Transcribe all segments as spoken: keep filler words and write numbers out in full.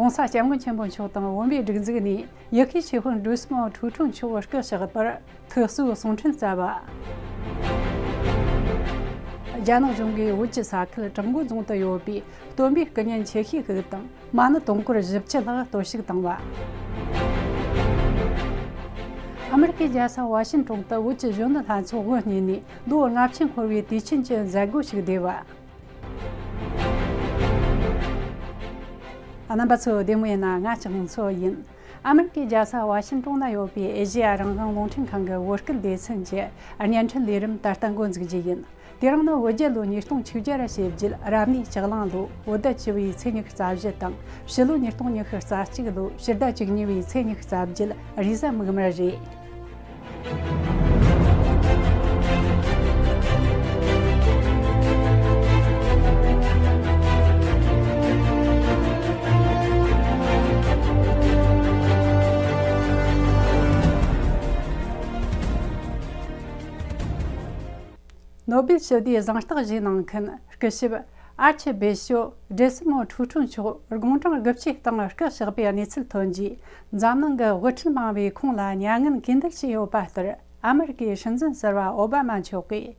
༸གོང་ས་༸སྐྱབས་མགོན་ཆེན་པོ་མཆོག་དང་བོད་མིའི་སྒྲིག་འཛུགས་ནས་ཡེ་ཤུའི་ཆོས་དཔོན་སྒྲོལ་མ་ཁྲོ་ཁྲོ་མཆོག་སྐུ་གཤེགས་པར་ཐུགས་གསོའི་གསུང་འཕྲིན་བསྩལ་བ། རྒྱ་ནག་གཞུང་གིས་བོད་ཀྱི་ས་ཁུལ་བྲག་འགོ་རྫོང་དུ་ཡོད་པའི་སྟོན་པའི་སྐུ་བརྙན་ཆེ་ཤོས་ཤིག་དང་མ་ཎི་དུང་འཁོར་བཞི་བཅུ་ལྷག་གཏོར་བཤིག་བཏང་བ། ཨ་མེ་རི་ཀའི་རྒྱལ་ས་ཝ་ཤིང་ཏོང་དུ་བོད་ཀྱི་གཞོན་ནུ་ལྷན་ཚོགས་དབུ་བརྙེས་ནས་ལོ་ལྔ་བཅུ་འཁོར་བའི་དུས་ཆེན་གྱི་མཛད་སྒོ་ཞིག་བསྡུས་པ། རྣམ་པ་ཚོ་བདེ་མོ་ཡིན་ན། ང་ལྕགས་མོ་མཚོ་ཡིན། ཨ་མེ་རི་ཀའི་རྒྱལ་ས་ཝ་ཤིང་ཏོང་ན་ཡོད་པའི་ཨེ་ཤེ་ཡ་རང་དབང་རླུང་འཕྲིན་ཁང་གི་བོད་སྐད་སྡེ་ཚན་གྱི་བརྙན་འཕྲིན་ལས་རིམ་ད་ལྟ་འགོ་འཛུགས་རྒྱུ་ཡིན། དེ་རིང་ནི་བོད་རྒྱལ་ལོ་ཉིས་སྟོང་ཆིག་བརྒྱ་ར་ཞེ་བརྒྱད་རབ་གནས་ལྕགས་གླང་ལོ་བོད་ཟླ་བཅུ་བའི་ཚེས་ཉི་ཤུ་རྩ་བཞི་དང་ཕྱི་ལོ་ཉིས་སྟོང་ཉི་ཤུ་རྩ་གཅིག་ལོ་ཕྱི་ཟླ་བཅུ་གཉིས་པའི་ཚེས་ཉི་ཤུ་རྩ་བརྒྱད་རེས་གཟའ་མིག་དམར་རེད། ནོ་སྦེལ་ཞི་བདེའི་གཟེངས་རྟགས་བཞེས་གནང་མཁན་སྐུ་ཞབས་ཨར་ཆི་བིས་ཤོབ་ཌེ་སི་མོ་ཁྲོ་ཁྲོ་མཆོག་དགུང་གྲངས་དགུ་བཅུའི་སྟེང་སྐུ་གཤེགས་པའི་གནས་ཚུལ་ཐོན་རྗེས། འཛམ་གླིང་གི་དབུ་ཁྲིད་མང་བས་ཁོང་ལ་མྱ་ངན་གུས་འདུད་བྱས་ཡོད་པ་ལྟར། ཨ་མེ་རི་ཀའི་སྲིད་འཛིན་ཟུར་པ་ཨོ་བྷ་མ་མཆོག་གིས་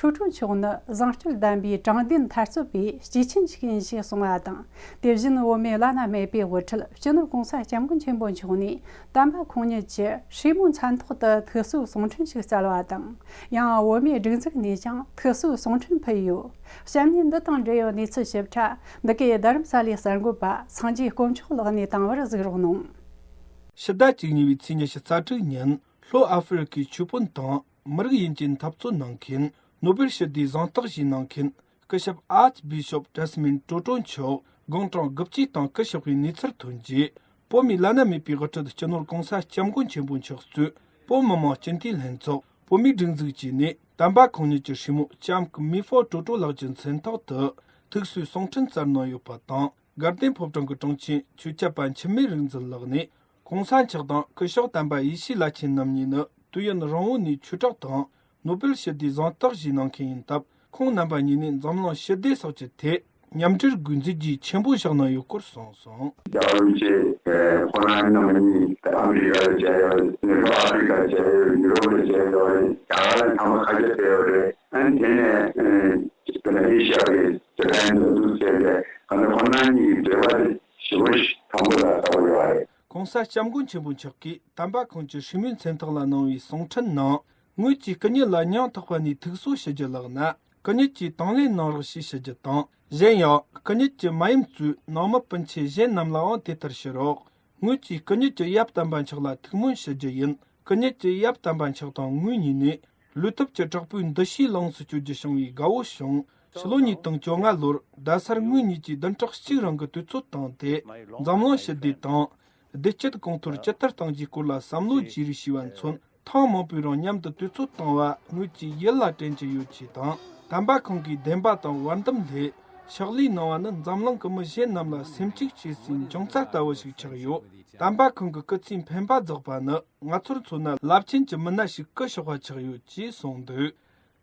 ཁྲོ་ཁྲོ་མཆོག་ནི་བཟང་སྤྱོད་ལྡན་པའི་དྲང་བདེན་མཐར་སྐྱོད་པའི་སྐྱེས་ཆེན་ཞིག་ཡིན་ཞེས་གསུངས་པ་དང་། དེ་བཞིན་བོད་མིའི་བླ་ན་མེད་པའི་དབུ་ཁྲིད་སྤྱི་ནོར་༸གོང་ས་༸སྐྱབས་མགོན་ཆེན་པོ་མཆོག་ནས་དམ་པ་ཁོང་ཉིད་ཀྱི་སྲས་མོའི་མཚན་ཐོག་ཏུ་ཐུགས་གསོའི་གསུང་འཕྲིན་ཞིག་བསྩལ་བ་དང་། ཡང་བོད་མིའི་སྒྲིག་འཛུགས་ནས་ཀྱང་ཐུགས་གསོའི་གསུང་འཕྲིན་ཕུལ་ཡོད། བཤམས་ཉིན་འདི་དང་འབྲེལ་ཡོད་གནས་ཚུལ་ཞིབ་ཕྲ་འདི་གའི་རྡ་རམ་ས་ལའི་གསར་འགོད་པ་སངས་རྒྱས་དཀོན་མཆོག་ལགས་ནས་བཏང་བར་གཟིགས་རོགས་གནང་། ཕྱི་ཟླ་བཅུ་གཉིས་པའི་ཚེས་ཉི་ཤུ་རྩ་དྲུག་ཉིན་ལྷོ་ཨ་ཧྥེ་རི་ཁའི་ཆོས་དཔོན་དང་མི་རིགས་དབྱེ་འབྱེད་འཐབ་རྩོད་གནང་མཁན། ནོ་སྦེལ་ཞི་བདེའི་གཟེངས་རྟགས་བཞེས་གནང་མཁན་སྐུ་ཞབས་ཨར་ཆི་བི་ཤོབ་ཌེ་སི་མོན་ཁྲོ་ཁྲོ་མཆོག་དགུང་གྲངས་དགུ་བཅུའི་སྟེང་སྐུ་གཤེགས་པའི་གནས་ཚུལ་ཐོན་རྗེས། བོད་མིའི་བླ་ན་མེད་པའི་དབུ་ཁྲིད་སྤྱི་ནོར་༸གོང་ས་༸སྐྱབས་མགོན་ཆེན་པོ་མཆོག་གཙོས་བོད་མི་མང་སྤྱི་འཐུས་ལྷན་ཚོགས། བོད་མིའི་སྒྲིག་འཛུགས་བཅས་ནས་དམ་པ་ཁོང་ཉིད་ཀྱི་སྲས་མོ་ལྕམ་སྐུ་མི་ཧྥོ་ཀྲོ་ཀྲོ་ལགས་ཀྱི་མཚན་ཐོག་ཏུ་ཐུགས་གསོའི་གསུང་འཕྲིན་བསྩལ་གནང་ཡོད་པ་དང་། དགའ་ལྡན་ཕོ་བྲང་གི་དྲུང་ཆེ་ཆོས་སྐྱབས་པ་འཆི་མེད་རིག་འཛིན་ལགས་ནས། ༸གོང་ས་མཆོག་དང་སྐུ་ཞབས་དམ་པ་ཡེ་ཤེས་བླ་ཆེན་རྣམ་གཉིས་ནི་དུས་ཡུན་རིང་བོ་ནས་ཆོས་གྲོགས་དང་། ནོ་སྦེལ་ཞི་བདེའི་གཟེངས་རྟགས་བཞེས་གནང་མཁན་ཡིན་སྟབས། ཁོང་རྣམ་པ་གཉིས་ནས་འཛམ་གླིང་ཞི་བདེ་སོགས་ཀྱི་ཐད་མཉམ་འབྲེལ་དགོས་མཛད་རྒྱུའི་ཆེན་པོ་བཞག་གནང་ཡོད་སྐོར་གསུངས་སོང་། རྒྱལ་བ་རིན་པོ་ཆེ་ཁོང་རྣམ་གཉིས་ཨ་མི་རི་ཀ་ལ་མཇལ་ཡོད་རེད། ལྷོ་ཨ་ཧྥེ་རི་ཀ་ལ་མཇལ་ཡོད་རེད། ཡུ་རོབ་ལ་མཇལ་ཡོད་རེད། རྒྱ་གར་ལ་ཚང་མ་ཁ་ཤས་ཕེབས་ཡོད་རེད། ཨ་ནི་དེ་ནས་དཔེར་ན་ཨེ་ཤ་ཡ་གི་ཇ་པན་དང་འདུག་ཟེར་ཏེ་གང་ལྟར་ཁོང་རྣམ་གཉིས་ཀྱི་འབྲེལ་བ་དེ་ཞེ་པོ་ཞིག་དམ་པོ་དང་རྩ་བ་ཡོད་རེད། ༸གོང་ས་༸སྐྱབས་མགོན་ཆེན་པོ་མཆོག་གིས་དམ་པ་ཁོང་ཀྱི་སྲས་མོའི་མཚན་ཐོག་ལ་གནང་བའི་གསུང་འཕྲིན་ནང་། ངོས་ཀྱིས་སྐུ་ཉིད་ལ་སྙིང་ཐག་པ་ནས་ཐུགས་གསོ་ཞུ་རྒྱུ་ལགས་ན། སྐུ་ཉིད་ཀྱིས་དང་ལེན་གནང་རོགས་ཞེས་ཞུ་རྒྱུ་དང་། གཞན་ཡང་སྐུ་ཉིད་ཀྱི་མ་ཡུམ་གཙོས་ནང་མི་སྤུན་མཆེད་གཞན་རྣམས་ལའང་དེ་ལྟར་ཞུ་རོགས། ངོས་ཀྱིས་སྐུ་ཉིད་ཀྱི་ཡབ་དམ་པ་མཆོག་ལ་ཐུགས་སྨོན་ཞུ་རྒྱུ་ཡིན། སྐུ་ཉིད་ཀྱི་ཡབ་དམ་པ་མཆོག་དང་ངོས་གཉིས་ནས་ལུས་ཐུབ་ཀྱི་དྲག་པོའི་འདུ་ཤེས་ལོངས་སུ་སྤྱོད་རྒྱུ་བྱུང་བས་དགའ་བོ་བྱུང་། ཕྱི་ལོ་ཉིས་སྟོང་བཅོ་ལྔ་ལོར་རྡ་སར་ངོས་གཉིས་ཀྱིས་བདུན་ཕྲག་གཅིག་རིང་གི་དུས་ཚོད་བཏང་སྟེ། འཛམ་གླིང་ཞི་བདེ་དང་། བདེ་སྐྱིད་གོང་མཐོར་ཇི་ལྟར་གཏང་རྒྱུའི་སྐོར་ལ་བསམ་བློ་བགྱིས་རིགས་ཞུས་པ་མཚོན། ཐེངས་མང་པོའི་རིང་མཉམ་དུ་དུས་ཚོད་བཏང་བ་ངོས་ཀྱི་ཡིད་ལ་དྲན་གྱི་ཡོད་ཅེས་དང་། དམ་པ་ཁོང་གིས་བདེན་པ་དང་བར་འདུམ་སླད་ཕྱག་ལས་གནང་བ་ནི་འཛམ་གླིང་གི་མི་གཞན་རྣམས་ལ་སེམས་གཅིག་བྱེད་སའི་འབྱུང་རྩ་ལྟ་བུ་ཞིག་ཆགས་ཡོད། དམ་པ་ཁོང་གི་སྐུ་ཚེའི་འཕེན་པ་རྫོགས་པ་ནི་ང་ཚོར་མཚོན་ན་རླབས་ཆེན་གྱི་མི་སྣ་ཞིག་སྐུ་གཤེགས་པ་ཆགས་ཡོད་ཅེས་གསུངས་འདུག་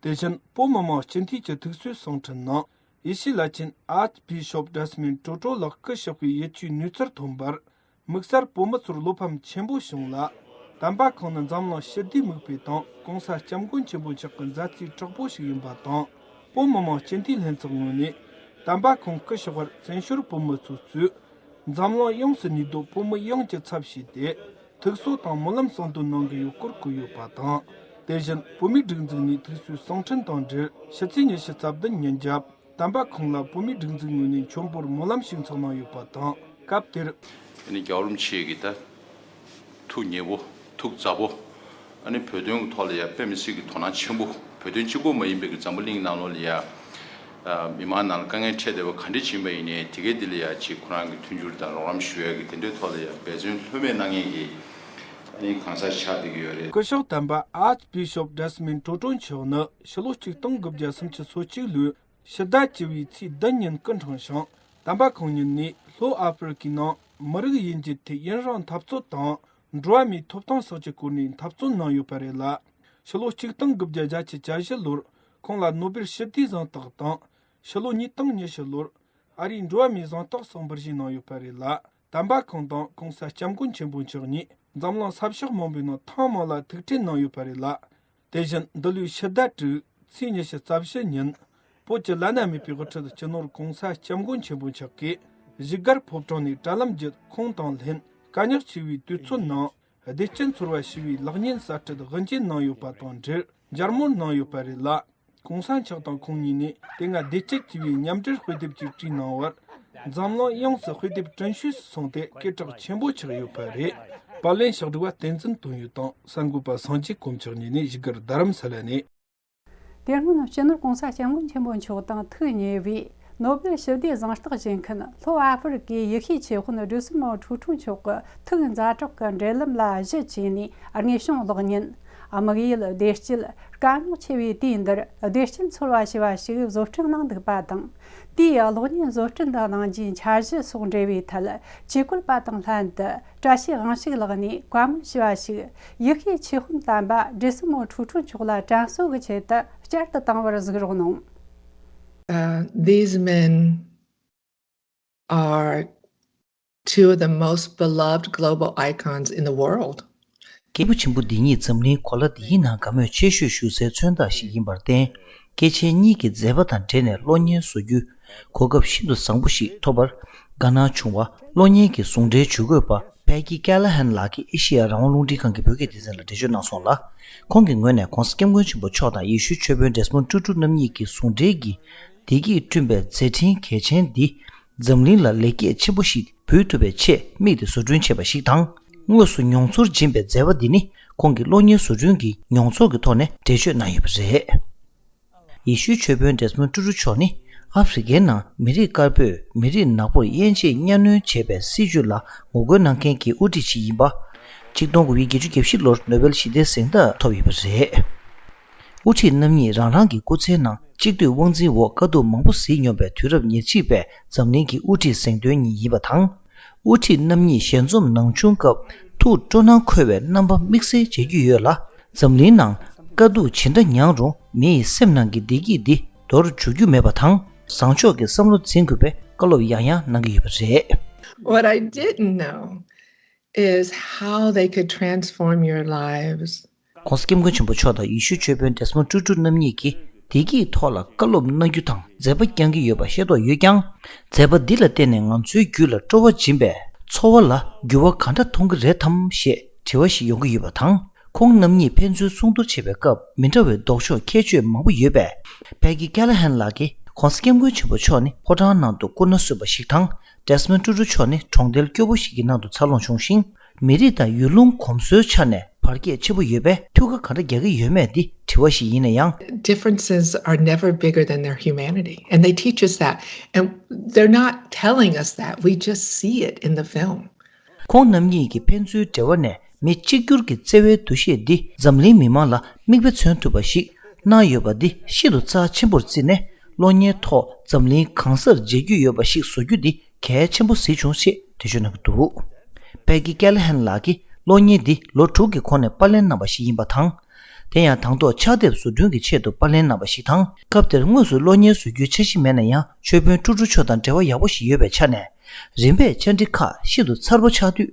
དེ་བཞིན་བོད་མི་མང་སྤྱི་འཐུས་ཀྱི་ཐུགས་གསོའི་གསུང་འཕྲིན་ནང་། ཡེ་ཤུའི་བླ་ཆེན་ཨར་ཆི་བི་ཤོབ་ཌེ་སི་མོན་ཀྲོ་ཀྲོ་ལགས་སྐུ་གཤེགས་པའི་ཡིད་སྐྱོའི་གནས་ཚུལ་ཐོན་པར། དམིགས་བསལ་བོད་མི་ཚོར་བློ་ཕམ་ཆེན་པོ་བྱུང་ལ། དམ་པ་ཁོང་ནི་འཛམ་གླིང་ཞི་བདེའི་མིག་དཔེ་དང་༸གོང་ས་༸སྐྱབས་མགོན་ཆེན་པོ་མཆོག་གི་མཛའ་བརྩེའི་གྲོགས་པོ་ཞིག་ཡིན་པ་དང་། བོད་མི་མང་སྤྱི་འཐུས་ལྷན་ཚོགས་ངོས་ནས་དམ་པ་ཁོང་སྐུ་གཤེགས་པར་བཙན་བྱོལ་བོད་མི་ཚོ་གཙོས། འཛམ་གླིང་ཡོངས་སུ་གནས་སྡོད་བོད་མི་ཡོངས་ཀྱི་ཚབ་བྱས་ཏེ། ཐུགས་གསོ་དང་སྨོན་ལམ་གསུང་འདོན་གནང་གི་ཡོད་སྐོར་བཀོད་ཡོད་པ་དང་། དེ་བཞིན་བོད་མིའི་སྒྲིག་འཛུགས་ནས་ཐུགས་གསོའི་གསུང་འཕྲིན་དང་འབྲེལ་ཕྱི་ཚེས་ཉི་ཤུ་རྩ་བདུན་ཉིན་རྒྱབ། དམ་པ་ཁོང་ལ་བོད་མིའི་སྒྲིག་འཛུགས་ངོས་ནས་མཆོད་འབུལ་སྨོན་ལམ་ཞིག་འཚོགས་གནང་ཡོད་པ་དང་། སྐབས་དེར། ཨ་ནི་རྒྱལ་བ་རིན་པོ་ཆེ་གིས་ད་ཐུགས་མཉེས་པོ་ཐུགས་མཛའ་པོ། ཨ་ནི་བོད་དོན་གྱི་ཐོག་ལ་ཡང་དཔེ་མི་སྲིད་ཀྱི་དོ་སྣང་ཆེན་པོ། བོད་དོན་གཅིག་པོ་མ་ཡིན་པའི་གི་འཛམ་བུ་གླིང་ནང་ལོགས་ལ་ཡང་། ཨ། མི་མང་ནང་ལ་དཀའ་ངལ་འཕྲད་བསྡད་པ་ག་འདྲ་ཅིག་ཡིན་པ་ཡིན་ནའི་དེ་གའི་དེ་ལ་ཡང་ཅིག་ཁོ་རང་གི་མཐུན་འགྱུར་དང་རོགས་རམ་ཞུ་ཡ་གི་དེ་འདྲའི་ཐོག་ལ་ཡང་འབད་བརྩོན་ལྷོད་མེད་གནང་མཁན་གྱི་ཨ་ནི་གང་ཟག་ཆགས་བསྡད་ཀྱི་ཡོད་རེད། སྐུ་ཞབས་དམ་པ་ཨར་ཆི་བི་ཤོབ་ཌེ་སི་མོན་ཀྲོ་ཀྲོ་མཆོག་ནི་ཕྱི་ལོ་ཆིག་སྟོང་དགུ་བརྒྱ་སུམ་ཅུ་སོ་གཅིག་ལོའི་ཕྱི་ཟླ་བཅུ་བའི་ཚེས་བདུན་ཉིན་སྐུ་འཁྲུངས་ཤིང་། དམ་པ་ཁོང་ཉིད་ནས་ལྷོ་ཨ་ཧྥེ་རི་ཁའི་ནང་མི་རིགས་དབྱེ་འབྱེད་ཐད་ཡུན་རིང་འཐབ་རྩོད་དང་། འགྲོ་བ་མིའི་ཐོབ་ཐང་སོགས་ཀྱི་སྐོར་ནས་འཐབ་རྩོད་གནང་ཡོད་པ་རེད་ལ། ཕྱི་ལོ་ཆིག་སྟོང་དགུ་བརྒྱ་བརྒྱད་ཅུ་གྱ་བཞི་ལོར་ཁོང་ལ་ནོ་སྦེལ་ཞི་བདེའི་གཟེངས་རྟགས་དང་། ཕྱི་ལོ་ཉིས་སྟོང་ཉི་ཤུ་ལོར་ཨ་རིའི་འགྲོ་བ་མིའི་གཟེངས་རྟགས་སོགས་འབུལ་བཞེས་གནང་ཡོད་པ་རེད་ལ། དམ་པ་ཁོང་དང་གོང་ས་སྐྱབས་མགོན་ཆེན་པོ་མཆོག་གཉིས་འཛམ་གླིང་ས་ཕྱོགས་མང་པོའི་ནང་ཐེངས་མང་ལ་ཐུག་འཕྲད་གནང་ཡོད་པ་རེད་ལ། དེ་བཞིན་འདི་ལོའི་ཕྱི་ཟླ་དྲུག་ཚེས་ཉི་ཤུ་རྩ་བཞི་ཉིན། བོད་ཀྱི་བླ་ན་མེད་པའི་དབུ་ཁྲིད་སྤྱི་ནོར་༸གོང་ས་༸སྐྱབས་མགོན་ཆེན་པོ་མཆོག་གིས་བཞུགས་སྒར་ཕོ་བྲང་ནས་དྲ་ལམ་བརྒྱུད་ཁོང་དང་ལྷན་དཀའ་རྙོག་ཆེ་བའི་དུས་ཚོད་ནང་བདེ་སྐྱིད་འཚོལ་བ་ཞེས་པའི་ལེགས་ཉེས་གསར་ཁྲིད་དབུ་འབྱེད་གནང་ཡོད་པ་དང་འབྲེལ་མཇལ་མོལ་གནང་ཡོད་པ་རེད་ལ། ༸གོང་ས་མཆོག་དང་ཁོང་གཉིས་ནས་དེ་སྔ་བདེ་སྐྱིད་ཅེས་པའི་མཉམ་འབྲེལ་དཔེ་དེབ་ཅིག་བྲིས་གནང་བར། འཛམ་གླིང་ཡོངས་སུ་དཔེ་དེབ་སྤྲིན་ཤོས་སུ་སོང་སྟེ་སྐད་གྲགས་ཆེན་པོ་ཆགས་ཡོད་པ་རེད། པར་ལེན་ཕྱག་སྒྲིག་པ་བསྟན་འཛིན་དོན་ཡོད་དང་གསར་འགོད་པ་སངས་རྒྱས་དཀོན་མཆོག་གཉིས་ནས་བཞུགས་སྒར་རྡ་རམ་ས་ལ་ནས། དེ་སྔོན་སྤྱི་ནོར་༸གོང་ས་༸སྐྱབས་མགོན་ཆེན་པོ་མཆོག་དང་ཐུག་ཉེ་བའི་ནོ་བེལ་ཞི་བདེའི་གཟེངས་རྟགས་བཞེས་མཁན་ལྷོ་ཨ་ཧྥེ་རི་ཀའི་ཡེ་ཤུའི་ཆོས་དཔོན་སྒྲོལ་སྲས་མོ་ཁྲུའུ་ཁྲུའུ་མཆོག་གི་ཐུགས་ཛ་དྲག་གི་འབྲེལ་ལམ་ལ་གཞི་བྱས་ནས་དངོས་བྱུང་གློག་བརྙན། དམིགས་ཡུལ་བདེ་སྐྱིད། དཀའ་རྙོག་ཆེ་བའི་དུས་འདིར་བདེ་སྐྱིད་འཚོལ་བ་ཞེས་པ་ཞིག་བཟོ་སྐྲུན་གནང་འདུག་པ་དང་། དེའི་གློག་བརྙན་བཟོ་སྐྲུན་དང་གནང་རྒྱུའི་འཆར་གཞི་སོགས་འབྲེལ་བའི་ཐད་ཇུས་འགོད་པ་དང་ལྷན་དུ་བཀྲ་ཤིས་དབང་ཕྱུག་ལགས་ནས་བཀའ་མོལ་ཞུས་པ་ཞིག་ཡེ་ཤུའི་ཆོས་དཔོན་དམ་པ་སྒྲོལ་སྲས་མོ་ཁྲུའུ་ཁྲུའུ་མཆོག་ལ་དྲན་གསོ་གི་ཆེད་དུ་བསྐྱར་དུ་བཏང་བར་གཟིགས་རོགས་གནང་། Uh, these men are two of the most beloved global icons in the world. སྐྱེས་བུ་ཆེན་པོ་འདི་ཉིད་འཛམ་གླིང་གོ་ལ་འདིའི་ནང་དགའ་མོས་ཆེ་ཤོས་ཞུ་སའི་མཚོན་རྟགས་ཤིག་ཡིན་པར་བརྟེན། སྐྱེས་ཆེན་གཉིས་ཀྱི་མཛད་པ་དང་འབྲེལ་ནས་གློག་བརྙན་བཟོ་རྒྱུའི་གོ་སྐབས་ཤིན་ཏུ་བཟང་པོ་ཞིག་ཐོབ་པར་དགའ་སྣང་བྱུང་བ། གློག་བརྙན་གྱི་ཟུང་འབྲེལ་ཇུས་འགོད་པ་པེ་ཀི་ཀེ་ལ་ཧན་ལགས་ཀྱིས་ཨེ་ཤེ་ཡ་རང་དབང་རླུང་འཕྲིན་ཁང་གི་བོད་སྐད་སྡེ་ཚན་ལ་འགྲེལ་བརྗོད་གནང་སོང་ལ། ཁོང་གི་ངོས་ནས་༸གོང་ས་༸སྐྱབས་མགོན་ཆེན་པོ་མཆོག་དང་ཡེ་ཤུའི་ཆོས་དཔོན་སྒྲོལ་སྲས་མོ་ཁྲུའུ་ཁྲུའུ་རྣམ་གཉིས་ཀྱི་ཟུང་འབྲེལ་གྱི་བདེ་སྐྱིད་བསྐྲུན་པའི་མཛད་འཕྲིན་གལ་ཆེན་འདི་འཛམ་གླིང་ལ་ལེགས་སྐྱེས་ཆེན་པོ་ཞིག་འབུལ་ཐུབ་པའི་ཆེད་དམིགས་ཏེ་བཟོ་སྐྲུན་བྱས་པ་ཞིག་དང་། དངོས་སུ་མྱོང་ཚོར་སྦྱིན་པའི་མཛད་པ་འདི་ནི་ཁོང་གི་གློག་བརྙན་བཟོ་སྐྲུན་གྱི་མྱོང་ཚོར་གྱི་ཐོག་ནས་འགྲེལ་བརྗོད་གནང་ཡོད་པ་རེད། ཡེ་ཤུའི་ཆོས་དཔོན་སྒྲོལ་སྲས་མོ་ཁྲུའུ་ཁྲུའུ་མཆོག་ནི་ཨ་ཧྥེ་རི་ཁའི་ནང་མི་རིགས་དཀར་པོས་མི་རིགས་ནག་པོར་དབྱེ་འབྱེད་གཉའ་གནོན་བྱེད་པའི་སྲིད་བྱུས་ལ་ངོ་རྒོལ་གནང་མཁན་གྱི་དབུ་ཁྲིད་ཅིག་ཡིན་པ། ཆིག་སྟོང་དགུ་བརྒྱ་བརྒྱད་ཅུ་གྱ་བཞི་ལོར་ནོ་བེལ་ཞི་བདེའི་གཟེངས་རྟགས་ཐོབ་ཡོད་པ་རེད། དབུ་ཁྲིད་རྣམ་གཉིས་རང་རང་གི་སྐུ་ཚེའི་ནང་གཅིག་སྡུད་དབང་འཛིན་འོག་དཀའ་སྡུག་མང་པོ་གཟིགས་མྱོང་བའི་དུས་རབས་ཉེར་གཅིག་པའི་འཛམ་གླིང་གི་དབུ་ཁྲིད་གཟེངས་ཐོན་གཉིས་ཡིན་པ་དང་། དབུ་ཁྲིད་རྣམ་གཉིས་ཞལ་འཛོམས་གནང་བྱུང་སྐབས་ཐུགས་སྤྲོ་སྣང་འཁོལ་བའི་རྣམ་པ་དམིགས་བསལ་མཇལ་རྒྱུ་ཡོད་ལ། འཛམ་གླིང་ནང་དཀའ་སྡུག་ཇི་འདྲ་མྱངས་རུང་མི་ཡི་སེམས་ནང་གི་བདེ་སྐྱིད་འདི་འདོར་འཇུག་རྒྱུ་མེད་པ་དང་། བཟང་ཕྱོགས་ཀྱི་བསམ་བློ་འཛིན་དགོས་པའི་བཀའ་སློབ་ཡང་ཡང་གནང་གི་ཡོད་པ་རེད། What I didn't know is how they could transform your lives. ༸གོང་ས་༸སྐྱབས་མགོན་ཆེན་པོ་མཆོག་དང་ཡེ་ཤུའི་ཆོས་དཔོན་སྒྲོལ་མོ་ཀྲུ་ཀྲུ་རྣམ་གཉིས་ཀྱིས་བདེ་སྐྱིད་ཐོག་ལ་བཀའ་སློབ་གནང་རྒྱུ་དང་མཛད་པ་བསྐྱང་གི་ཡོད་པ་ཤེས་རྟོགས་ཡོད་ཀྱང་། མཛད་པ་འདི་ལ་བརྟེན་ནས་ང་ཚོའི་རྒྱུད་ལ་སྤྲོ་བ་སྦྱིན་པའི་ཚོར་བ་ལ་འགྱུར་བ་གང་འདྲ་གཏོང་གི་རེད་དམ་ཞེས་དྲི་བ་ཞིག་ཡོང་གི་ཡོད་པ་དང་། ཁོང་རྣམ་གཉིས་ཕན་ཚུན་གསུང་བསྡུར་བྱེད་པའི་སྐབས་མི་འདྲ་བའི་ལྡོག་ཕྱོགས་ཁྱད་ཆོས་མང་པོ་ཡོད་པས། ཕེ་གི་ཀེ་ལ་ཧན་ལགས་ཀྱིས་༸གོང་ས་༸སྐྱབས་མགོན་ཆེན་པོ་མཆོག་ནི་ཕོ་བྲང་ནང་དུ་སྐུ་ན་གསོན་པ་ཞིག་དང་། ཌེ་སི་མོན་ཀྲུ་ཀྲུ་མཆོག་ནི་གྲོང་རྡལ་སྐྱོ་པོ་ཞིག་གི་ནང་དུ་འཚར་ལོངས་བྱུང་ཞིང་། མི་རིགས་དང་ཡུལ་ལུང་གོམས་སྲོལ་ཆ་ནས་བར་ཁྱད་ཆེན་པོ་ཡོད་པས་ཐུགས་ཁ་ག་འདྲ་རྒྱག་གི་ཡོད་མེད་འདི་དྲི་བ་ཞིག་ཡིན་ན་ཡང་། Differences are never bigger than their humanity, and they teach us that. And they're not telling us that, we just see it in the film. ཁོང་རྣམ་གཉིས་ཀྱི་ཕན་ཚུན་འབྲེལ་བ་ནས་མི་གཅིག་གྱུར་གྱི་བརྩེ་བའི་འདུ་ཤེས་འདི་འཛམ་གླིང་མི་མང་ལ་མིག་དཔེ་མཚོན་ཐུབ་པ་ཞིག་གནང་ཡོད་པ་འདི་ཤིན་ཏུ་རྩ་ཆེན་པོར་བརྩིས་ནས། གློག་བརྙན་ཐོག་འཛམ་གླིང་གང་སར་མཇལ་རྒྱུ་ཡོད་པ་ཞིག་བཟོ་རྒྱུ་འདི་གལ་ཆེན་པོ་གཟིགས་བྱུང་ཞེས་འགྲེལ་བརྗོད་གནང་གི་འདུག་ཕེ་གི་ཀེ་ལ་ཧན་ལགས་ཀྱིས་གློག་བརྙན་འདི་ལོ་དྲུག་གི་གོང་ནས་པར་ལེན་གནང་བ་ཞིག་ཡིན་པ་དང་། དེ་ཡང་དང་ཐོག་ཕྱག་དེབ་བཟོ་སྐྲུན་གྱི་ཆེད་དུ་པར་ལེན་གནང་བ་ཞིག་དང་། སྐབས་དེར་དངོས་སུ་གློག་བརྙན་བཟོ་རྒྱུའི་འཆར་གཞི་མེད་ན་ཡང་། ཆོས་དཔོན་ཀྲུ་ཀྲུ་མཆོག་དང་འབྲེལ་བ་ཡག་པོ་ཞིག་ཡོད་པའི་ཆ་ནས། རིམ་པས་བཅར་འདྲི་ཁག་ཤིན་ཏུ་མཚར་པོ་ཆགས་དུས།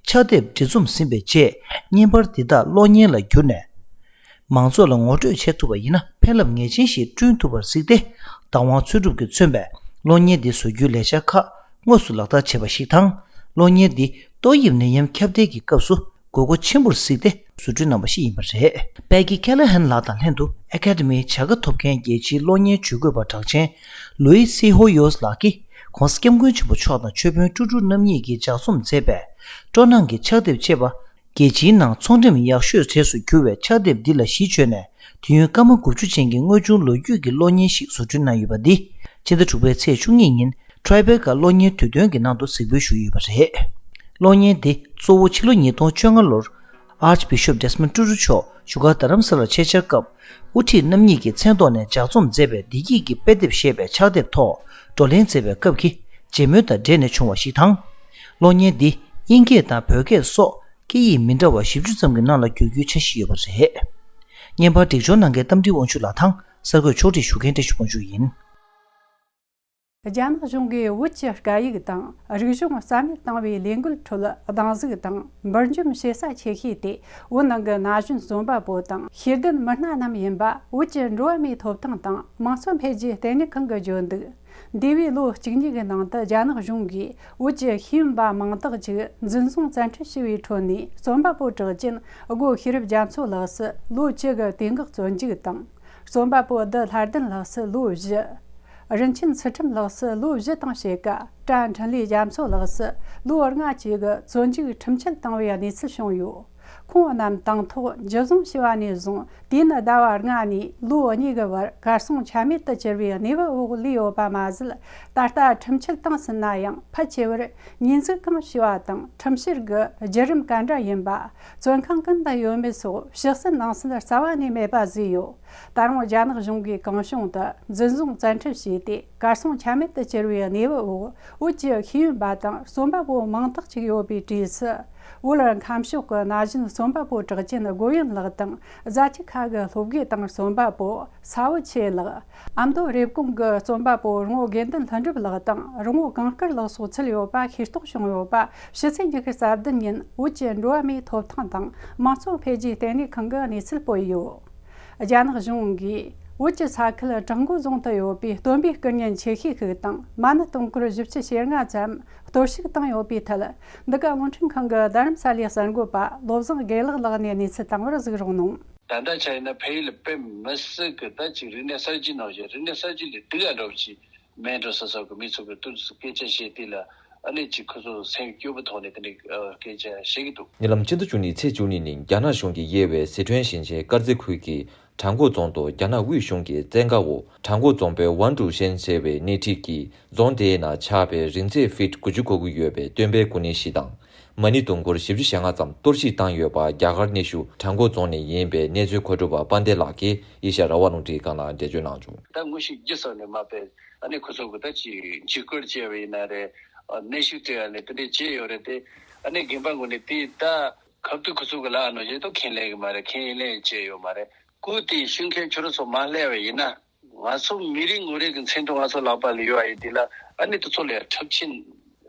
ཕྱག་དེབ་འབྲི་རྩོམ་ཟིན་པའི་རྗེས། བརྙན་པར་འདི་དག་གློག་བརྙན་ལ་བསྒྱུར་ནས། མང་ཚོགས་ལ་ངོ་སྤྲོད་བྱེད་ཐུབ་པ་ཡིན་ན་ཕན་རླབས་ངེས་ཅན་ཞིག་བསྐྲུན་ཐུབ་པར་གཟིགས་ཏེ། བདག་དབང་འཚོལ་སྒྲུབ་ཀྱིས་མཚོན་པའི་གློག་བརྙན་འདི་བཟོ་རྒྱུའི་ལས་འཆར་ཁག་དངོས་སུ་ལག་བསྟར་བྱས་པ་ཞིག་དང་། གློག་བརྙན་འདི་ཏོག་དབྱིབས་ནད་ཡམས་ཁྱབ་གདལ་གྱི་སྐབས་སུ་དགོས་མཁོ་ཆེན་པོར་གཟིགས་ཏེ་བཟོ་སྐྲུན་གནང་བ་ཞིག་ཡིན་པ་རེད། པེ་གི་ཀེ་ལ་ཧན་ལགས་དང་ལྷན་དུ་ཨེ་ཀ་ཌེ་མིའི་བྱ་དགའ་ཐོབ་མཁན་རྒྱལ་སྤྱིའི་གློག་བརྙན་ཇུས་འགོད་པ་གྲགས་ཅན་ལུའི་སི་ཧོ་ཡོས་ལགས་ཀྱིས་༸གོང་ས་༸སྐྱབས་མགོན་ཆེན་པོ་མཆོག་དང་ཆོས་དཔོན་ཀྲུ་ཀྲུ་རྣམ་གཉིས་ཀྱིས་ལྗགས་རྩོམ་མཛད་པའི་སྤྲོ་སྣང་གི་ཕྱག་དེབ་ཅེས་པ། རྒྱལ་སྤྱིའི་ནང་ཚོང་འགྲེམས་ཡག་ཤོས་གྲས་སུ་གྱུར་བའི་ཕྱག་དེབ་འདི་ལ་གཞི་བཅོལ་ནས། དུས་ཡུན་སྐར་མ་དགུ་བཅུ་ཅན་གྱི་དངོས་བྱུང་ལོ་རྒྱུས་ཀྱི་གློག་བརྙན་ཞིག་བཟོ་སྐྲུན་གནང་ཡོད་པ་འདི། ཕྱི་ཟླ་དྲུག་པའི་ཚེས་བཅུ་གཉིས་ཉིན་ཊི་རའི་བྷེ་ཀ་གློག་བརྙན་དུས་སྟོན་གྱི་ནང་དུ་གཟིགས་འབུལ་ཞུས་ཡོད་པ་རེད། གློག་བརྙན་འདི་གཙོ་བོ་ཕྱི་ལོ་ཉིས་སྟོང་བཅོ་ལྔ་ལོར། ཨར་ཅི་བི་ཤོབ་ཌེ་སི་མོན་ཀྲུ་ཀྲུ་མཆོག་བཞུགས་སྒར་རྡ་རམ་ས་ལར་ཆེད་བཅར་སྐབས། དབུ་ཁྲིད་རྣམ་གཉིས་ཀྱི་མཚན་ཐོག་ནས་ལྗགས་རྩོམ་མཛད་པའི་བདེ་སྐྱིད་ཀྱི་དཔེ་དེབ་ཞེས་པའི་ཕྱག་དེབ་ཐོག་བགྲོ་གླེང་མཛད་པའི་སྐབས་ཀྱི་མཇལ་མོལ་དང་འབྲེལ་ནས་བྱུང་བ་ཞིག་དང་། གློག་བརྙན་འདི་དབྱིན་སྐད་དང་བོད་སྐད་སོགས་སྐད་ཡིག་མི་འདྲ་བ་བཞི་བཅུ་ཙམ་གྱི་ནང་ལ་བསྒྱུར་རྒྱུའི་འཆར་གཞི་ཡོད་པ་རེད། བརྙན་པར་སྒྲིག་སྦྱོར་གནང་མཁན་རྟ་མགྲིན་དབང་ཕྱུག་ལགས་དང་གསར་འགོད་ཕྱོགས་སྒྲིག་ཞུ་མཁན་བཀྲ་ཤིས་དབང་ཕྱུག་ཡིན། རྒྱ་ནག་གཞུང་གིས་བོད་ཀྱི་སྐད་ཡིག་དང་རིག་གཞུང་རྩ་མེད་བཏང་བའི་ལས་འགུལ་ཁྲོད་སྡང་ཟུག་དང་འབུར་འཇོམས་བྱེད་ས་ཆེ་ཤོས་དེ། བོད་ནང་གི་ན་གཞོན་རྩོམ་པ་པོ་དང་ཤེས་ལྡན་མི་སྣ་རྣམས་ཡིན་པ་བོད་ཀྱི་འགྲོ་བ་མིའི་ཐོབ་ཐང་དང་དམངས་གཙོ་འཕེལ་རྒྱས་ལྟེ་གནས་ཁང་གིས་བརྗོད་འདུག་འདས་པའི་ལོ་གཅིག་གཉིས་ཀྱི་ནང་དུ་རྒྱ་ནག་གཞུང་གིས་བོད་ཀྱི་ཤེས་ཡོན་པ་མང་དག་ཅིག་འཛིན་བཟུང་བཙན་ཁྲིད་བྱས་པའི་ཁྲོད་ནས། རྩོམ་པ་པོ་གྲགས་ཅན་སྒོ་ཤེས་རབ་རྒྱ་མཚོ་ལགས་སུ་ལོ་བཅུ་གི་དུས་འགོག་བཙོན་འཇུག་དང་། རྩོམ་པ་པོ་བདུད་ལྷ་ལྡན་ལགས་སུ་ལོ་བཞི། རིན་ཆེན་ཚུལ་ཁྲིམས་ལགས་སུ་ལོ་བཞི་དང་ཕྱེད་ཀ། བཀྲ་འཕྲིན་ལས་རྒྱ་མཚོ་ལགས་སུ་ལོ་ལྔ་བཅས་ཀྱི་བཙོན་འཇུག་ཁྲིམས་ཆད་བཏང་བའི་གནས་ཚུལ་བྱུང་ཡོད། ཁོང་རྣམས་དང་ཐོག་འཇུ་བཟུང་བྱས་པ་ནས་བཟུང་དུས་ནས་ཟླ་བ་ལྔ་ནས་ལོ་གཉིས་ཀྱི་བར་གར་སོང་ཆ་མེད་དུ་གྱུར་བའི་གནས་བབ་འོག་ལུས་ཡོད་པ་མ་ཟད། ད་ལྟ་ཁྲིམས་ཆད་བཏང་ཟིན་ན་ཡང་ཕལ་ཆེ་བར་ཉེས་འཛུགས་གང་བྱས་པ་དང་ཁྲིམས་བཤེར་གྱི་བརྒྱུད་རིམ་ག་འདྲ་ཡིན་པ། བཙོན་ཁང་ཀུན་ཏུ་ཡོད་མེད་སོགས་ཕྱི་གསལ་ནང་གསལ་རྩ་བ་ནས་མེད་པ་བཟོས་ཡོད། ད་རུང་རྒྱ་ནག་གཞུང་གིས་གང་བྱུང་དུ་འཛིན་བཟུང་བཙན་ཁྲིད་བྱས་ཏེ། གར་སོང་ཆ་མེད་དུ་གྱུར་བའི་གནས་བབ་འོག་བོད་ཀྱི་ཤེས་ཡོན་པ་དང་རྩོམ་པ་པོ་མང་དག་ཅིག་ཡོད་པའི་གྲས་སུ། བོད་ཁམས་ཕྱོགས་ཀྱི་ན་གཞོན་རྩོམ་པ་པོ་གྲགས་ཅན་སྒོ་ཡོན་ལགས་དང་། རྫ་ཆུ་ཁ་གི་སློབ་དགེ་དང་རྩོམ་པ་པོ་ས་བོ་ཆེ་ལགས། ཨ་མདོ་རེབ་གོང་གི་རྩོམ་པ་པོ་རོང་བོ་དགེ་འདུན་ལྷུན་གྲུབ་ལགས་དང་རོང་བོ་གངས་དཀར་ལགས་སོགས་ཚུད་ཡོད་པ་ཤེས་རྟོགས་བྱུང་ཡོད་པ། ཕྱི་ཚེས་ཉི་ཤུ་རྩ་བདུན་ཉིན་བོད་ཀྱི་འགྲོ་བ་མིའི་ཐོབ་ཐང་དང་དམངས་གཙོ་འཕེལ་རྒྱས་ལྟེ་གནས་ཁང་གིས་གནས་ཚུལ་སྤེལ་ཡོད། རྒྱ་ནག་གཞུང་གིས་བོད་ཀྱི་ས་ཁུལ་བྲག་འགོ་རྫོང་དུ་ཡོད་པའི་སྟོན་པའི་སྐུ་བརྙན་ཆེ་ཤོས་ཤིག་དང་མ་ཎི་སྟོང་འཁོར་བཞི་བཅུ་ཞེ་ལྔ་ཙམ་གཏོར་བཤིག་བཏང་ཡོད་པའི་ཐད། འདི་ག་རླུང་འཕྲིན་ཁང་གི་རྡ་རམ་ས་ལའི་གསར་འགོད་པ་བློ་བཟང་དགེ་ལེགས་ལགས་ནས་གནས་ཚུལ་བཏང་བར་གཟིགས་རོགས་གནང་། ད་ལྟ་ཆ་ཡིན་ན་ཕ་ཡུལ་ལ་དཔེ་མི་སྲིད་གི་ད་ཅིག་རིག་གནས་གསར་བརྗེ་གནང་བཞིན། རིག་གནས་གསར་བརྗེ་ལས་སྡུག་ཨ་འདྲ་བོ་ཅིག་མེད་འགྲོ་ས་སོགས་ཀྱི་མི་ཚོ་གི་ཏུ་སྐད་ཆ་བཤད་དུས་ལ། ཨ་ནི་ཅིག་ཁོ་ཚོ་སེམས་སྐྱོ་པོ་ཐོག་ནས་དེ་འདྲའི་སྐད་ཆ་བཤད་ཀྱི་འདུག་ཉེ་ལམ་ཕྱི་ཟླ་བཅུ་གཉིས་ཚེས་བཅུ་གཉིས་ཉིན་རྒྱ་ནག་གཞུང་གིས་དབྱེ་བའི་ཟི་ཁྲོན་ཞིང་ཆེན་དཀར་མཛེས་ཁུལ་གྱི་བྲག་འགོ་རྫོང་དུ་རྒྱ་ནག་དབུས་གཞུང་གི་བཙན་བཀའ་འོག་བྲག་འགོ་རྫོང་དཔོན་ཝན་ཀྲུའུ་ཧྲེན་ཟེར་བའི་སྣེ་ཁྲིད་ཀྱིས་རྫོང་དེའི་ནང་ཆགས་པའི་རི་འཛེག་ཕིཊ་དགུ་བཅུ་གོ་དགུ་ཡོད་པའི་སྟོན་པའི་སྐུ་བརྙན་བཞི་དང་། མ་ཎི་དུང་འཁོར་བཞི་བཅུ་ཞེ་ལྔ་ཙམ་གཏོར་བཤིག་བཏང་ཡོད་པ། རྒྱ་གར་གནས་བཞུགས་བྲག་འགོ་རྫོང་ནས་ཡིན་པའི་གནས་ཚུལ་མཁོ་སྒྲུབ་པ་དཔལ་ལྡན་ལགས་ཀྱིས་ཨེ་ཤ་ཡ་རང་དབང་རླུང་འཕྲིན་ཁང་ལ་འགྲེལ་བརྗོད་གནང་བྱུང་། ད་དངོས་ཤུགས་བརྒྱུད་གསུམ་ནས་མ་དཔེ་ཨ་ནི་ཁོ་ཚོ་གི་ད་ཅིག་འཇིགས་སྐུལ་བྱས་པ་ཡིན་ན་རེད། ཨ་གནོན་ཤུགས་སྤྲད་ཡ་ནི་དེ་འདྲས་བྱས་ཡོད་རེད་དེ། ཨ་ནི་དགོན་པ་ངོས་ནས་དེ་ད་ཁ་ཐུག་ཁོ་ཚོ་གི་ལག་ནང་བཞིན་དུ་ཁས་ལེན་གི་མ་རེད། ཁས་ལེན་བྱས་ཡོད་མ་རེད། སྐུ་དེ་ཤོད་མཁན་ཁྱོད་རང་ཚོ་མ་སླེབས་པ་ཡིན་ན། ང་ཚོ་མི་རེ་ངོ་རེ་གི་མཚན་ཐོ་ང་ཚོ་ལག་པ་ལ་ཡོད་པ་ཡིན་དེ་ལ། ཨ་ནི་དེ་ཚོ་ལ་ཡང་འཁྲབ་ཆེན་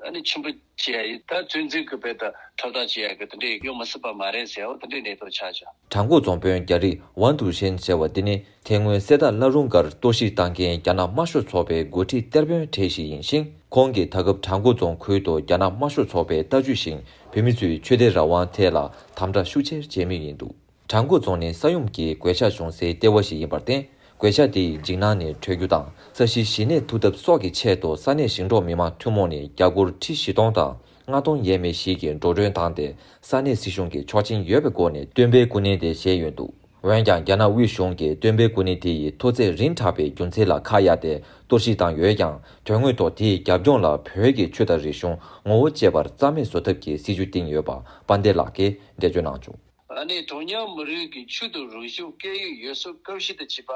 ཨ་ནི་ཆེན་པོ་བྱེད་ཡ་ཡིན། ད་བཙན་འཛུལ་གི་བེད་ད་འཁྲབ་སྟངས་བྱེད་ཡ་གི་དེ་འདྲས་ཡོང་མི་སྲིད་པ་མ་རེད་ཟེར་བ་དེ་འདྲས་གནས་ཐོག་ཆགས་བྱུང་། བྲག་འགོ་རྫོང་དཔོན་རྒྱ་རིགས་ཝན་ཏུ་ཧྲེན་ཟེར་བ་དེ་ནི་དེ་སྔོན་གསེར་རྟ་བླ་རུང་སྒར་གཏོར་བཤིག་བཏང་མཁན་རྒྱ་ནག་དམར་ཤོག་ཚོགས་པའི་འགོ་ཁྲིད་གཏེར་དཔོན་གྲས་ཤིག་ཡིན་ཞིང་། ཁོང་གིས་ད་སྐབས་བྲག་འགོ་རྫོང་ཁུལ་དུ་རྒྱ་ནག་དམར་ཤོག་ཚོགས་པའི་ལྟ་སྤྱོད་བཞིན་བོད་མི་ཚོའི་ཆོས་དད་རང་དབང་ཐད་ལ་དམ་དྲག་ཤུགས་ཆེར་བྱེད་མུས་ཡིན་འདུག་བྲག་འགོ་རྫོང་ནི་ས་ཡོམ་གྱི་གོད་ཆག་བྱུང་སའི་ལྟེ་བ་ཞིག་ཡིན་པར་བརྟེན། གོད་ཆག་དེ་ཡི་འཇིགས་སྣང་ནས་གྲོལ་རྒྱུ་དང་། ས་གཞི་གཞི་ནས་འཐུ་ཐབས་སོགས་ཀྱི་ཆེད་དུ་ས་གནས་ཞིང་འབྲོག་མི་མང་ཐུན་མོང་ནས་རྒྱ་སྒོར་ཁྲི་བཞི་སྟོང་དང་ལྔ་སྟོང་ཡས་མས་ཤིག་གི་འགྲོ་གྲོན་བཏང་སྟེ། ས་གནས་སྲིད་གཞུང་གི་ཆོག་མཆན་ཡོད་པའི་སྒོ་ནས་སྟོན་པའི་སྐུ་བརྙན་དེ་བཞེངས་ཡོད་འདུག་འོན་ཀྱང་། རྒྱ་ནག་དབུས་གཞུང་གིས་སྟོན་པའི་སྐུ་བརྙན་དེ་ཡི་མཐོ་ཚད་རིམ་དྲག་པའི་རྒྱུ་མཚན་ལ་ཁ་གཡར་ཏེ་གཏོར་བཤིག་བཏང་ཡོད་ཀྱང་། དོན་དངོས་ཐོག་དེའི་རྒྱབ་ལྗོངས་ལ་བོད་ཀྱི་ཆོས་དང་རིག་གཞུང་ངོ་བོ་བཅས་པར་རྩ་མེད་བཟོ་ཐབས་ཀྱི་སྲིད་ཇུས་བཏིང་ཡོད་པ་དཔལ་ལྡན་ལགས་ཀྱིས་འགྲེལ་བརྗོད་གནང་བྱུང་། ཨ་ནི་གྲངས་ཉུང་མི་རིགས་ཀྱི་ཆོས་དང་རིག་གཞུང་སྐད་ཡིག་ཡུལ་སྲོལ་གོམས་གཤིས་དང་བཅས་པ།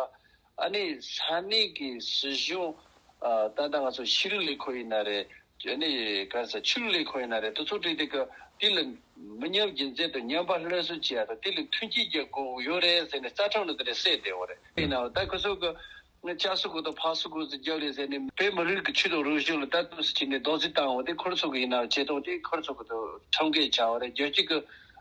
ཨ་ནི་ས་གནས་ཀྱི་སྲིད་གཞུང་། ཨ་ད་ལྟ་ང་ཚོ་ཤེས་རིག་ལས་ཁུངས་ཡིན་ན་རེད། ཨ་ནི་ག་རེ་ཟེར། ཆོས་ལུགས་ལས་ཁུངས་ཡིན་ན་རེད། དེ་ཚོ་བྲིས་དེ་གི་དེ་ལ་མི་ཉམས་རྒྱུན་འཛིན་དང་ཉམས་པ་སླར་གསོ་བྱེད་ཡ་དང་། དེ་ལ་མཐུན་རྐྱེན་རྒྱག་དགོས་ཡོད་རེད་ཟེར་ནས་རྩ་ཁྲིམས་ལ་དེ་འདྲ་གསལ་བསྡད་ཡོད་རེད། དེ་ཡིན་ནའང་ད་ཁོ་ཚོ་གི་ང་ལྕགས་སྲོག་གི་དང་ཕག་སྲོག་གི་རྒྱབ་ལས་ཟེར་ནས་བོད་མི་རིགས་ཀྱི་ཆོས་དང་རིག་གཞུང་ལ་ལྟ་རྟོག་སུ་བྱས་ནས་རྡོག་རྫིས་བཏང་བ་དེ་ཁོ་རང་ཚོ་གི་ཡིན་ན་བྱེད་སྟངས་དེ་ཁོ་རང་ཚོ་གི་དང་ཁྲིམས་འགལ་ཆགས་པ་རེད། རྒྱལ་སྤྱི་གི་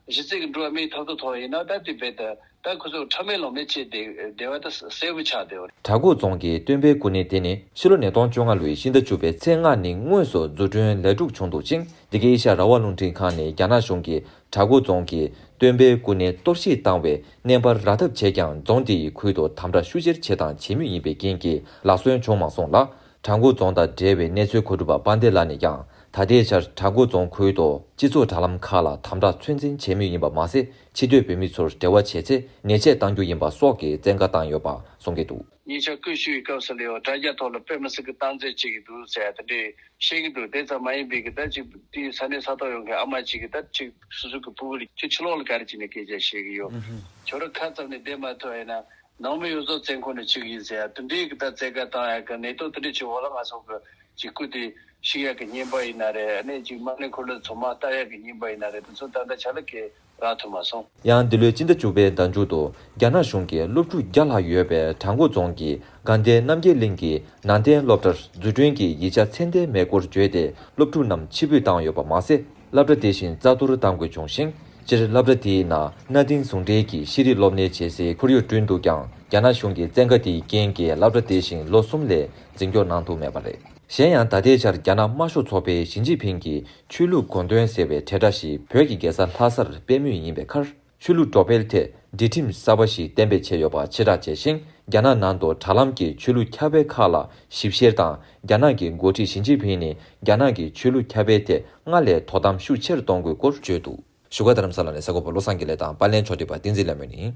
གཞི་རྩའི་གི་འགྲོ་བ་མིའི་ཐོབ་ཐང་ཐོག་ཡིན་ན་ད་དེ་རྦད་དེ་ད་ཁོ་ཚོ་ཁྲིམས་མེད་ལུགས་མེད་བྱས་ཏེ་བསྡད་པ་ད་གསལ་པོ་ཆགས་བསྡད་པ་རེད། བྲག་འགོ་རྫོང་གི་སྟོན་པའི་སྐུ་བརྙན་དེ་ནི་ཕྱི་ལོ་ཉིས་སྟོང་བཅོ་ལྔ་ལོའི་ཕྱི་ཟླ་བཅུ་པའི་ཚེས་ལྔ་ཉིན་དངོས་སུ་འཛུགས་སྐྲུན་ལས་གྲུབ་བྱུང་འདུག་ཅིང་། འདི་གའི་ཨེ་ཤ་ཡ་རང་དབང་རླུང་འཕྲིན་ཁང་ནས་རྒྱ་ནག་གཞུང་གིས་བྲག་འགོ་རྫོང་གི་སྟོན་པའི་སྐུ་བརྙན་གཏོར་བཤིག་བཏང་བའི་བརྙན་པར་ར་ཐབས་བྱས་ཀྱང་། རྫོང་དེ་ཡི་ཁུལ་དུ་དམ་དྲག་ཤུགས་ཆེར་བྱས་དང་བྱེད་མུས་ཡིན་པའི་རྐྱེན་གྱིས་ལག་སོན་བྱུང་མ་སོང་ལ། བྲག་འགོ་རྫོང་དང་འབྲེལ་བའི་གནས་ཚུལ་མཁོ་སྒྲུབ་པ་དཔལ་ལྡན་ལགས་ནས་ཀྱང་། ད་ལྟའི་ཆར་བྲག་འགོ་རྫོང་ཁུལ་དུ་སྤྱི་ཚོགས་དྲ་ལམ་ཁག་ལ་དམ་དྲག་ཚོད་འཛིན་བྱེད་མུས་ཡིན་པ་མ་ཟད། ཕྱི་སྡོད་བོད་མི་ཚོར་འབྲེལ་བ་བྱེད་ཚེ་ཉེས་ཆད་གཏང་རྒྱུ་ཡིན་པ་སོགས་ཀྱི་བཙན་བཀའ་བཏང་ཡོད་པ་གསུང་གི་འདུག་ཉེ་ཆར་སྐུ་ཞུ་ཡི་སྐབས་སུ་ལའོ་དྲ་རྒྱ་ཐོག་ལ་དཔེ་མི་སྲིད་ཀྱི་སྟངས་འཛིན་བྱེད་ཀྱི་འདུག་ཟེར་ཡ་དེ་འདྲས་བཤད་ཀྱི་འདུག་དེ་ཙམ་མ་ཡིན་པའི་གི་ད་ཅིག་དེའི་ས་གནས་ས་ཐོག་ཡོང་མཁན་ཨ་མ་ཅིག་གིས་ད་ཅིག་སོ་སོ་གི་ཕྲུ་གུ་ལ་ཁྱོད་ཕྱི་ལོགས་ལ་ག་རེ་བྱས་ནས་སྐད་ཆ་བཤད་ཀྱི་ཡོད། ཁྱོད་རང་ཁ་ཙམ་ནས་བསྡད་མ་ཐུབ་ཡིན་ན་ནང་མི་ཡོངས་རྫོགས་བཙོན་ཁང་ནས་ཆུག་ཡིན་ཟེར་ཡ་དེ་འདྲས་གི་ད་བཙན་བཀའ་བཏང་ཡ་གི་གནས་སྟངས་དེ་འདྲས་ཅིག་འོག་ལ་ང་ཚོ་གི་ཅིག་སྐུ་དེ་ ཤི་ཡག་གི་རྔན་པ་ཡིན་ན་རེད། ཨ་ནི་ཅིག་མ་ཎི་འཁོར་ལོ་ཚང་མ་བཏབ་ཡག་གི་རྔན་པ་ཡིན་ན་རེད། དེ་ཚོ་ད་ལྟ་ཆ་ལག་གི་རག་ཐུབ་མ་སོང་། ཡང་འདི་ལོའི་སྤྱི་ཟླ་བཅུ་པའི་ཟླ་མཇུག་ཏུ་རྒྱ་ནག་གཞུང་གིས་སློབ་ཕྲུག་བརྒྱ་ལྷག་ཡོད་པའི་བྲག་འགོ་རྫོང་གི་དགའ་ལྡན་རྣམ་རྒྱལ་གླིང་གི་ནང་བསྟན་སློབ་གྲྭར་འཛུགས་སྐྲུན་གྱི་ཡིག་ཆ་ཚད་ལྡན་མེད་སྐོར་བརྗོད་དེ། སློབ་ཕྲུག་རྣམས་ཕྱིར་འབུད་བཏང་ཡོད་པ་མ་ཟད། སློབ་གྲྭ་དེ་བཞིན་རྩ་གཏོར་གཏང་དགོས་བྱུང་ཞིང་། སྤྱིར་སློབ་གྲྭ་དེའི་ནང་གནའ་དེང་ཟུང་འབྲེལ་གྱི་ཤེས་རིག་སློབ་གཉེར་བྱེད་སའི་ཁོར་ཡུག་བསྐྲུན་འདུག་ཀྱང་། རྒྱ་ནག་གཞུང་གི་བཙན་བཀའ་དེའི་རྐྱེན་གྱིས་སློབ་གྲྭ་དེ་བཞིན་ལོ་གསུམ་ལས་འཛིན་སྐྱོང་གནང་ཐུབ་མེད་པ་རེད། གཞན་ཡང་། ད་ལྟའི་ཆར་རྒྱ་ནག་དམར་ཤོག་ཚོགས་པས་ཞི་ཅིན་ཕིང་གི་ཆོས་ལུགས་གོ་སྟོན་ཟེར་བའི་དྲིལ་བསྒྲགས་ཤིག་བོད་ཀྱི་རྒྱལ་ས་ལྷ་སར་སྤེལ་མུས་ཡིན་པའི་ཁར། ཆོས་ལུགས་འགྲོ་སྤེལ་ཐད་སྒྲིག་ཁྲིམས་གསར་པ་ཞིག་གཏན་འབེབས་བྱས་ཡོད་པ་ཕྱིར་བསྒྲགས་བྱས་ཤིང་། རྒྱ་ནག་ནང་དུ་དྲ་ལམ་གྱི་ཆོས་ལུགས་ཁྱབ་སྤེལ་ཁག་ལ་ཞིབ་བཤེར་དང་། རྒྱ་ནག་གི་འགོ་ཁྲིད་ཞི་ཅིན་ཕིང་ནས་རྒྱ་ནག་གི་ཆོས་ལུགས་ཁྱབ་སྤེལ་ཐད་སྔར་ལས་དོ་དམ་ཤུགས་ཆེར་གཏོང་དགོས་སྐོར་བརྗོད་འདུག་བཞུགས་སྒར་རྡ་རམ་ས་ལ་ནས་གསར་འགོད་པ་བློ་བཟང་དགེ་ལེགས་དང་། པར་ལེན་ཕྱོགས་སྒྲིག་པ་བསྟན་འཛིན་ལྷ་མོ་ཡིན།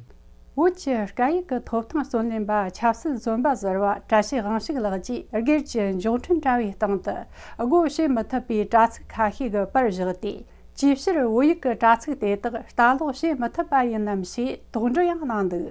བོད་ཀྱི་སྐད་ཡིག་གི་ཐོབ་ཐང་རྩོད་ལེན་པ་ཆབ་སྲིད་བཙོན་པ་ཟུར་པ་བཀྲ་ཤིས་དབང་ཕྱུག་ལགས་ཀྱིས་སྒེར་གྱི་འབྱོར་འཕྲོད་འདྲ་བའི་སྟེང་དུ་སྒོ་ཕྱེ་མི་ཐུབ་པའི་དྲ་ཚིགས་ཁ་ཤས་ཀྱི་པར་བཞག་སྟེ། ཅིའི་ཕྱིར་བོད་ཡིག་གི་དྲ་ཚིགས་དེ་དག་ལྟ་ཀློག་བྱེད་མི་ཐུབ་པ་ཡིན་ནམ་ཞེས་དོགས་འདྲི་ཡང་གནང་འདུག་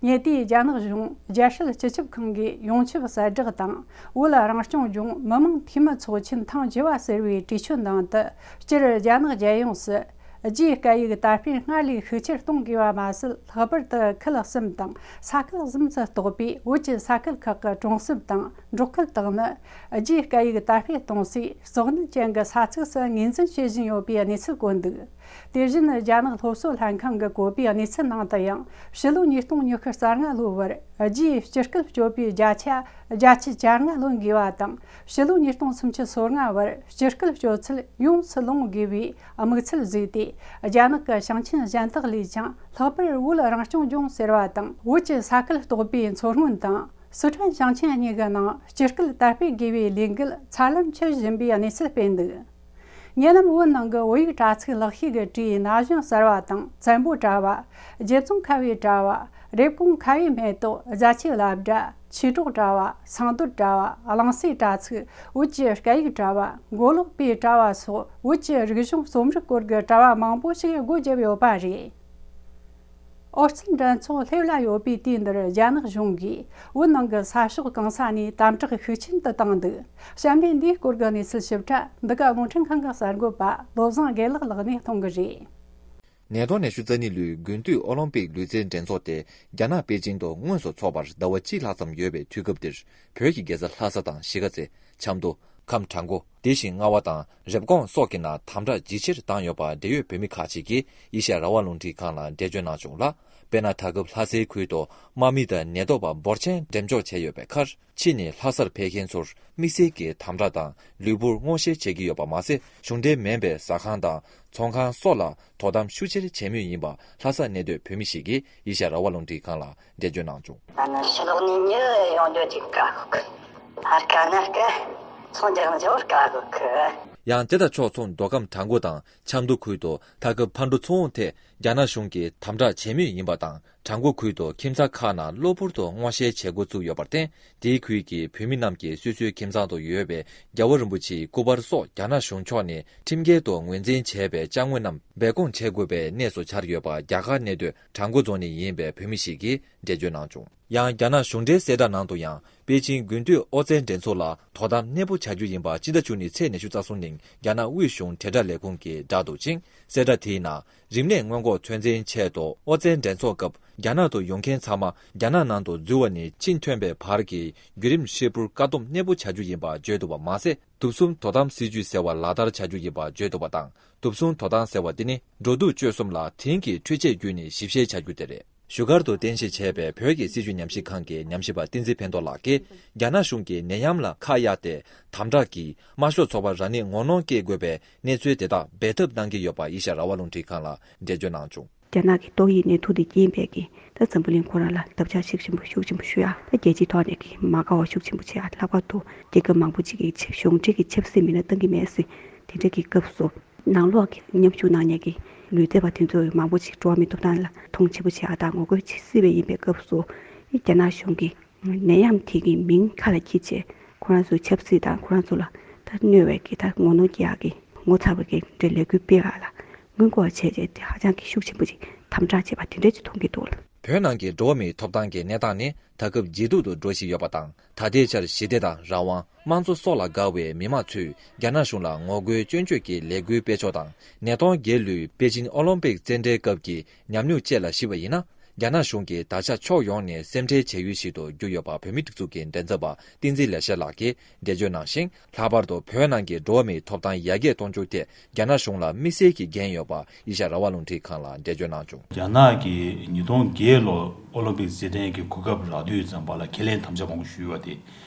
ཉེ་དུས་རྒྱ་ནག་གཞུང་རྒྱལ་སྲིད་སྤྱི་ཁྱབ་ཁང་གིས་ཡོངས་ཁྱབ་གསལ་བསྒྲགས་དང་། བོད་རང་སྐྱོང་ལྗོངས་མི་དམངས་འཐུས་མི་ཚོགས་ཆེན་ཐེངས་བཅུ་པ་ཟེར་བའི་གྲོས་ཆོད་ནང་དུ། སྤྱིར་རྒྱ་ནག་རྒྱལ་ཡོངས་སུ་རྒྱའི་སྐད་ཡིག་དར་སྤེལ་སྔར་ལས་ཤུགས་ཆེར་གཏོང་དགོས་པ་མ་ཟད། ལྷག་པར་དུ་ཁུལ་གསུམ་དང་ས་ཁུལ་གསུམ་དུ་གཏོགས་པའི་བོད་ཀྱི་ས་ཁུལ་ཁག་གི་གྲོང་གསེབ་དང་འབྲོག་ཁུལ་དག་ནི། རྒྱའི་སྐད་ཡིག་དར་སྤེལ་གཏོང་སའི་གཙོ་གནད་ཅན་གྱི་ས་ཚིགས་སུ་ངོས་འཛིན་བྱེད་བཞིན་ཡོད་པའི་གནས་ཚུལ་བཀོད་འདུག་དེ་བཞིན་རྒྱ་ནག་སློབ་གསོ་ལྷན་ཁང་གིས་བཀོད་པའི་གནས་ཚུལ་ནང་དུ་ཡང་། ཕྱི་ལོ་ཉིས་སྟོང་ཉི་ཤུ་རྩ་ལྔ་ལོའི་བར་རྒྱའི་སྤྱི་སྐད་སྤྱོད་པའི་བརྒྱ་ཆ་བརྒྱད་ཅུ་གྱ་ལྔ་ལོན་དགོས་པ་དང་། ཕྱི་ལོ་ཉིས་སྟོང་སུམ་ཅུ་སོ་ལྔ་བར་སྤྱི་སྐད་སྤྱོད་ཚུལ་ཡོངས་སུ་ལོན་དགོས་པའི་དམིགས་ཚད་བཟོས་ཏེ། རྒྱ་ནག་གི་ཞིང་ཆེན་གཞན་དག་ལས་ཀྱང་། ལྷག་པར་བོད་རང་སྐྱོང་ལྗོངས་ཟེར་བ་དང་། བོད་ཀྱི་ས་ཁུལ་གཏོགས་པའི་མཚོ་སྔོན་དང་། སི་ཁྲོན་ཞིང་ཆེན་གཉིས་ཀྱི་ནང་སྤྱི་སྐད་དར་སྤེལ་དགོས་པའི་ལས་འགུལ་ཚ་ལམ་ཆད་བཞིན་པའི་གནས་ཚུལ་སྤེལ་འདུག་ཉེ་ལམ་བོད་ནང་གི་བོད་ཡིག་དྲ་ཚིགས་ལག་ཤེས་ཀྱི་གྲས་ན་གཞོན་གསར་བ་དང་། བཙན་པོའི་དྲ་བ། རྒྱལ་བཙོང་ཁ་བའི་དྲ་བ། རེབ་གོང་ཁ་བའི་མེ་ཏོག་རྫ་ཆུའི་ལབ་སྒྲ། ཆོས་གྲོགས་དྲ་བ། སང་འདོད་དྲ་བ། གླིང་སའི་དྲ་ཚིགས། བོད་ཀྱི་སྐད་ཡིག་དྲ་བ། མགོ་ལོག་པའི་དྲ་བ་སོགས་བོད་ཀྱི་རིག་གཞུང་རྩོམ་རིག་སྐོར་གྱི་དྲ་བ་མང་པོ་ཞིག་སྒོ་བརྒྱབ་ཡོད་པ་རེད། ཨོ་རྩལ་འགྲན་ཚོགས་སླེབས་ལ་ཡོད་པའི་དུས་འདིར་རྒྱ་ནག་གཞུང་གིས་བོད་ནང་གི་ས་ཕྱོགས་གང་ས་ནས་དམ་དྲག་ཤུགས་ཆེན་དུ་བཏང་འདུག་བྱམས་པས་འདིའི་སྐོར་གྱི་གནས་ཚུལ་ཞིབ་ཕྲ་འདི་ག་རླུང་འཕྲིན་ཁང་གི་གསར་འགོད་པ་བློ་བཟང་དགེ་ལེགས་ལགས་ནས་གཏོང་གི་རེད། ཉིས་སྟོང་ཉི་ཤུ་རྩ་གཉིས་ལོའི་དགུན་དུས་ཨོ་ལིམ་པིག་ལུས་རྩལ་འགྲན་ཚོགས་དེ་རྒྱ་ནག་པེ་ཅིང་དུ་དངོས་སུ་འཚོགས་པར་ཟླ་བ་གཅིག་ལྷག་ཙམ་ཡོད་པའི་དུས་སྐབས་འདིར། བོད་ཀྱི་རྒྱལ་ས་ལྷ་ས་དང་གཞིས་ཀ་རྩེ། ཆབ་མདོ། ཁམས་བྲག་འགོ། དེ་བཞིན་རྔ་བ་དང་རེབ་གོང་སོགས་ཀྱི་ནང་དམ་དྲག་ཇེ་ཆེར་བཏང་ཡོད་པ། འབྲེལ་ཡོད་བོད་མི་ཁག་ཅིག་གིས་ཨེ་ཤ་ཡ་རང་དབང་རླུང་འཕྲིན་ཁང་ལ་འགྲེལ་བརྗོད་གནང་བྱུང་ལ། དཔེར་ན། ད་སྐབས་ལྷ་སའི་ཁུལ་དུ་དམག་མི་དང་ཉེན་རྟོག་པ་འབོར་ཆེན་འགྲེམས་འཇོག་བྱས་ཡོད་པའི་ཁར། ཕྱི་ནས་ལྷ་སར་ཕེབས་མཁན་ཚོར་དམིགས་བསལ་གྱི་དམ་དྲག་དང་ལུས་པོར་སྔོག་བཤེར་བྱེད་ཀྱི་ཡོད་པ་མ་ཟད། གཞུང་འབྲེལ་མིན་པའི་ཟ་ཁང་དང་ཚོང་ཁང་སོགས་ལ་དོ་དམ་ཤུགས་ཆེར་བྱེད་མུས་ཡིན་པ། ལྷ་ས་གནས་སྡོད་བོད་མི་ཞིག་གིས་ཨེ་ཤ་ཡ་རང་དབང་རླུང་འཕྲིན་ཁང་ལ་འགྲེལ་བརྗོད་གནང་བྱུང་། ད་ནི་ཕྱི་ལོགས་ནས་མྱི་ཡོང་རྒྱུ་ཅིག་དཀའ་གི། ཨ། དཀའ་ན་དཀའ། ཚོང་རྒྱག་རྒྱུ་དཀའ་གི། ཡང་དེ་དང་ཕྱོགས་མཚུངས་མདོ་ཁམས་བྲག་འགོ་དང་ཆབ་མདོ་ཁུལ་དུ་ད་སྐབས་ཕར་འགྲོ་ཚུར་འོང་ཐད་རྒྱ་ནག་གཞུང་གིས་དམ་དྲག་བྱེད་མུས་ཡིན་པ་དང་། བྲག་འགོ་ཁུལ་དུ་ཁྱིམ་ཚང་ཁག་ནང་གློ་བུར་དུ་སྔོག་བཤེར་བྱེད་འགོ་བཙུགས་ཡོད་པར་བརྟེན། དེའི་ཁུལ་གྱི་བོད་མི་རྣམས་ཀྱིས་སོ་སོའི་ཁྱིམ་ཚང་དུ་ཡོད་པའི་རྒྱལ་བ་རིན་པོ་ཆེའི་སྐུ་པར་སོགས་རྒྱ་ནག་གཞུང་ཕྱོགས་ནས་ཁྲིམས་འགལ་དུ་ངོས་འཛིན་བྱས་པའི་ཅ་དངོས་རྣམས་སྦས་སྐུང་བྱེད་དགོས་པའི་གནས་སུ་གྱར་ཡོད་པ། རྒྱ་གར་གནས་སྡོད་བྲག་འགོ་རྫོང་ནས་ཡིན་པའི་བོད་མི་ཞིག་གིས་འགྲེལ་བརྗོད་གནང་བྱུང་། ཡང་རྒྱ་ནག་གཞུང་འབྲེལ་གསལ་བསྒྲགས་ནང་དུ་ཡང་། པེ་ཅིང་དགུན་དུས་ཨོ་རྩལ་འགྲན་ཚོགས་ལ་དོ་དམ་གནས་སྤོ་བྱ་རྒྱུ་ཡིན་པ། སྤྱི་ཟླ་བཅུ་གཉིས་ཚེས་ཉི་ཤུ་རྩ་གསུམ་ཉིན་རྒྱ་ནག་དབུས་གཞུང་དྲིལ་བསྒྲགས་ལས་ཁུངས་ཀྱིས་བསྒྲགས་འདུག་ཅིང་། གསལ་བསྒྲགས་དེའི་ནང་རིམས་ནད་སྔོན་འགོག་ཚོད་འཛིན་ཆེད་དུ་ཨོ་རྩལ་འགྲན་ཚོགས་སྐབས་རྒྱ་ནག་ཏུ་ཡོང་མཁན་ཚང་མ་རྒྱ་ནག་ནང་དུ་འཛུལ་བ་ནས་ཕྱིན་ཐོན་པའི་བར་གྱི་བརྒྱུད་རིམ་ཧྲིལ་པོར་བཀག་སྡོམ་གནས་སྤོ་བྱ་རྒྱུ་ཡིན་པ་བརྗོད་འདུག་པ་མ་ཟད། དུབ་གསུམ་དོ་དམ་སྲིད་ཇུས་ཟེར་བ་ལག་བསྟར་བྱ་རྒྱུ་ཡིན་པ་བརྗོད་འདུག་པ་དང་། དུབ་གསུམ་དོ་དམ་ཟེར་བ་དེ་ནི་འགྲོ་འདུག་སྤྱོད་གསུམ་ལ་དེང་གི་འཕྲུལ་ཆས་བརྒྱུད་ནས་ཞིབ་བཤེར་བྱ་རྒྱུ་དེ་རེད། བཞུགས་སྒར་དུ་རྟེན་གཞི་བྱས་པའི་བོད་ཀྱི་སྲིད་བྱུས་ཉམས་ཞིབ་ཁང་གི་ཉམས་ཞིབ་པ་བསྟན་འཛིན་ཕན་ཐོགས་ལགས་ཀྱིས། རྒྱ་ནག་གཞུང་གིས་ནད་ཡམས་ལ་ཁ་གཡར་ཏེ་དམ་དྲག་གིས་དམར་ཤོག་ཚོགས་པ་རང་ཉིད་ངོ་གནོང་སྐྱེལ་དགོས་པའི་གནས་ཚུལ་དེ་དག་སྦས་ཐབས་གནང་གི་ཡོད་པ་ཨེ་ཤ་ཡ་རང་དབང་རླུང་འཕྲིན་ཁང་ལ་འགྲེལ་བརྗོད་གནང་བྱུང་། རྒྱ་ནག་གི་ཏོག་དབྱིབས་ནད་དུག་དེ་རྐྱེན་པས་ཀྱི་ད་འཛམ་བུ་གླིང་ཁོ་རང་ལ་བརྡབ་ཆག་ཤུགས་ཆེན་པོ་ཤུགས་ཆེན་པོ་ཤུགས་ཡ། ད་རྒྱལ་སྤྱིའི་ཐོག་ནས་ཀྱི་མ་དགའ་བ་ཤུགས་ཆེན་པོ་བྱེད་ཡ། ལྷག་པར་དུ་རྒྱལ་ཁབ་མང་པོ་ཅིག་གི་ཆབ་གཞུང་འབྲེལ་གྱི་ཆབ་སྲིད་མི་སྣ་བཏང་གི་མེད་ཟེར། དེ་འདྲ་གི་སྐབས་སུ། ནང་ལོགས་ཀྱི་མཉམ་ཞུགས་གནང་མཁན་གྱི་ལུས་རྩལ་པ་དེ་ཚོ་མང་པོ་ཅིག་འགྲོ་བ་མིའི་ཐོབ་ཐང་ལ་མཐོང་ཆེན་པོ་བྱེད་ཡ་དང་ངོ་རྒོལ་བྱེད་སྲིད་པ་ཡིན་པའི་སྐབས་སུ། རྒྱ་ནག་གཞུང་གིས་ནད་ཡམས་དེ་གི་མིང་ཁ་ལ་འཁྱེར་བྱས་ཁོ་རང་ཚོའི་ཆབ་སྲིད་དང་ཁོ་རང་ཚོ་ལ་ད་གནོད་པའི་གི་ད་ངོ་གནོང་སྐྱེལ་ཡག་གི་ངོ་ཚ་བའི་གི་འདྲ་ལས་འགུལ་སྤེལ་ཡག་ལ་སྔོན་འགོག་བྱས་བྱས་དེ་ཧ་ཅང་གི་ཤུགས་ཆེན་པོ་ཅིག་དམ་དྲག་བྱས་པ་དེ་འདྲ་ཅིག་མཐོང་གི་འདུག་ལ། བོད་ནང་གི་འགྲོ་བ་མིའི་ཐོབ་ཐང་གི་གནས་སྟངས་ནི་ད་སྐབས་ཇེ་སྡུག་ཏུ་འགྲོ་བཞིན་ཡོད་པ་དང་། ད་ལྟའི་ཆར་ཞི་བདེ་དང་རང་དབང་། དམངས་གཙོ་སོགས་ལ་དགའ་བའི་མི་མང་ཚོས་རྒྱ་ནག་གཞུང་ལ་ངོ་རྒོལ་སྐྱོན་བརྗོད་ཀྱི་ལས་འགུལ་སྤེལ་ཕྱོགས་དང་། ཉིས་སྟོང་བརྒྱད་ལོའི་པེ་ཅིན་ཨོ་ལིམ་པིག་རྩེད་འགྲན་སྐབས་ཀྱི་ཉམས་མྱོང་བཅས་ལ་གཞིགས་པ་ཡིན་ན། རྒྱ་ནག་གཞུང་གིས་ད་ཆ་ཕྱོགས་ཡོངས་ནས་སེམས་ཁྲལ་བྱ་ཡུལ་ཞིག་ཏུ་གྱུར་ཡོད་པ། བོད་མིའི་སྒྲིག་འཛུགས་ཀྱི་མགྲིན་ཚབ་པ་བསྟན་འཛིན་ལེགས་བཤད་ལགས་ཀྱིས་འགྲེལ་བརྗོད་གནང་ཞིང་། ལྷག་པར་དུ་བོད་ནང་གི་འགྲོ་བ་མིའི་ཐོབ་ཐང་ཡར་རྒྱས་གཏོང་རྒྱུ་ཐད་རྒྱ་ནག་གཞུང་ལ་དམིགས་བསལ་གྱི་འགན་ཡོད་པ་ཨེ་ཤ་ཡ་རང་དབང་རླུང་འཕྲིན་ཁང་ལ་འགྲེལ་བརྗོད་གནང་བྱུང་། རྒྱ་ནག་གིས་ཉིས་སྟོང་བརྒྱད་ལོ་ཨོ་ལིམ་པིག་རྩེད་འགྲན་གྱི་གོ་སྐབས་རག་དུས་ཙམ་པ་ལ་ཁས་ལེན་དམ་བཅའ་མང་པོ་ཞུས་པ་དེ།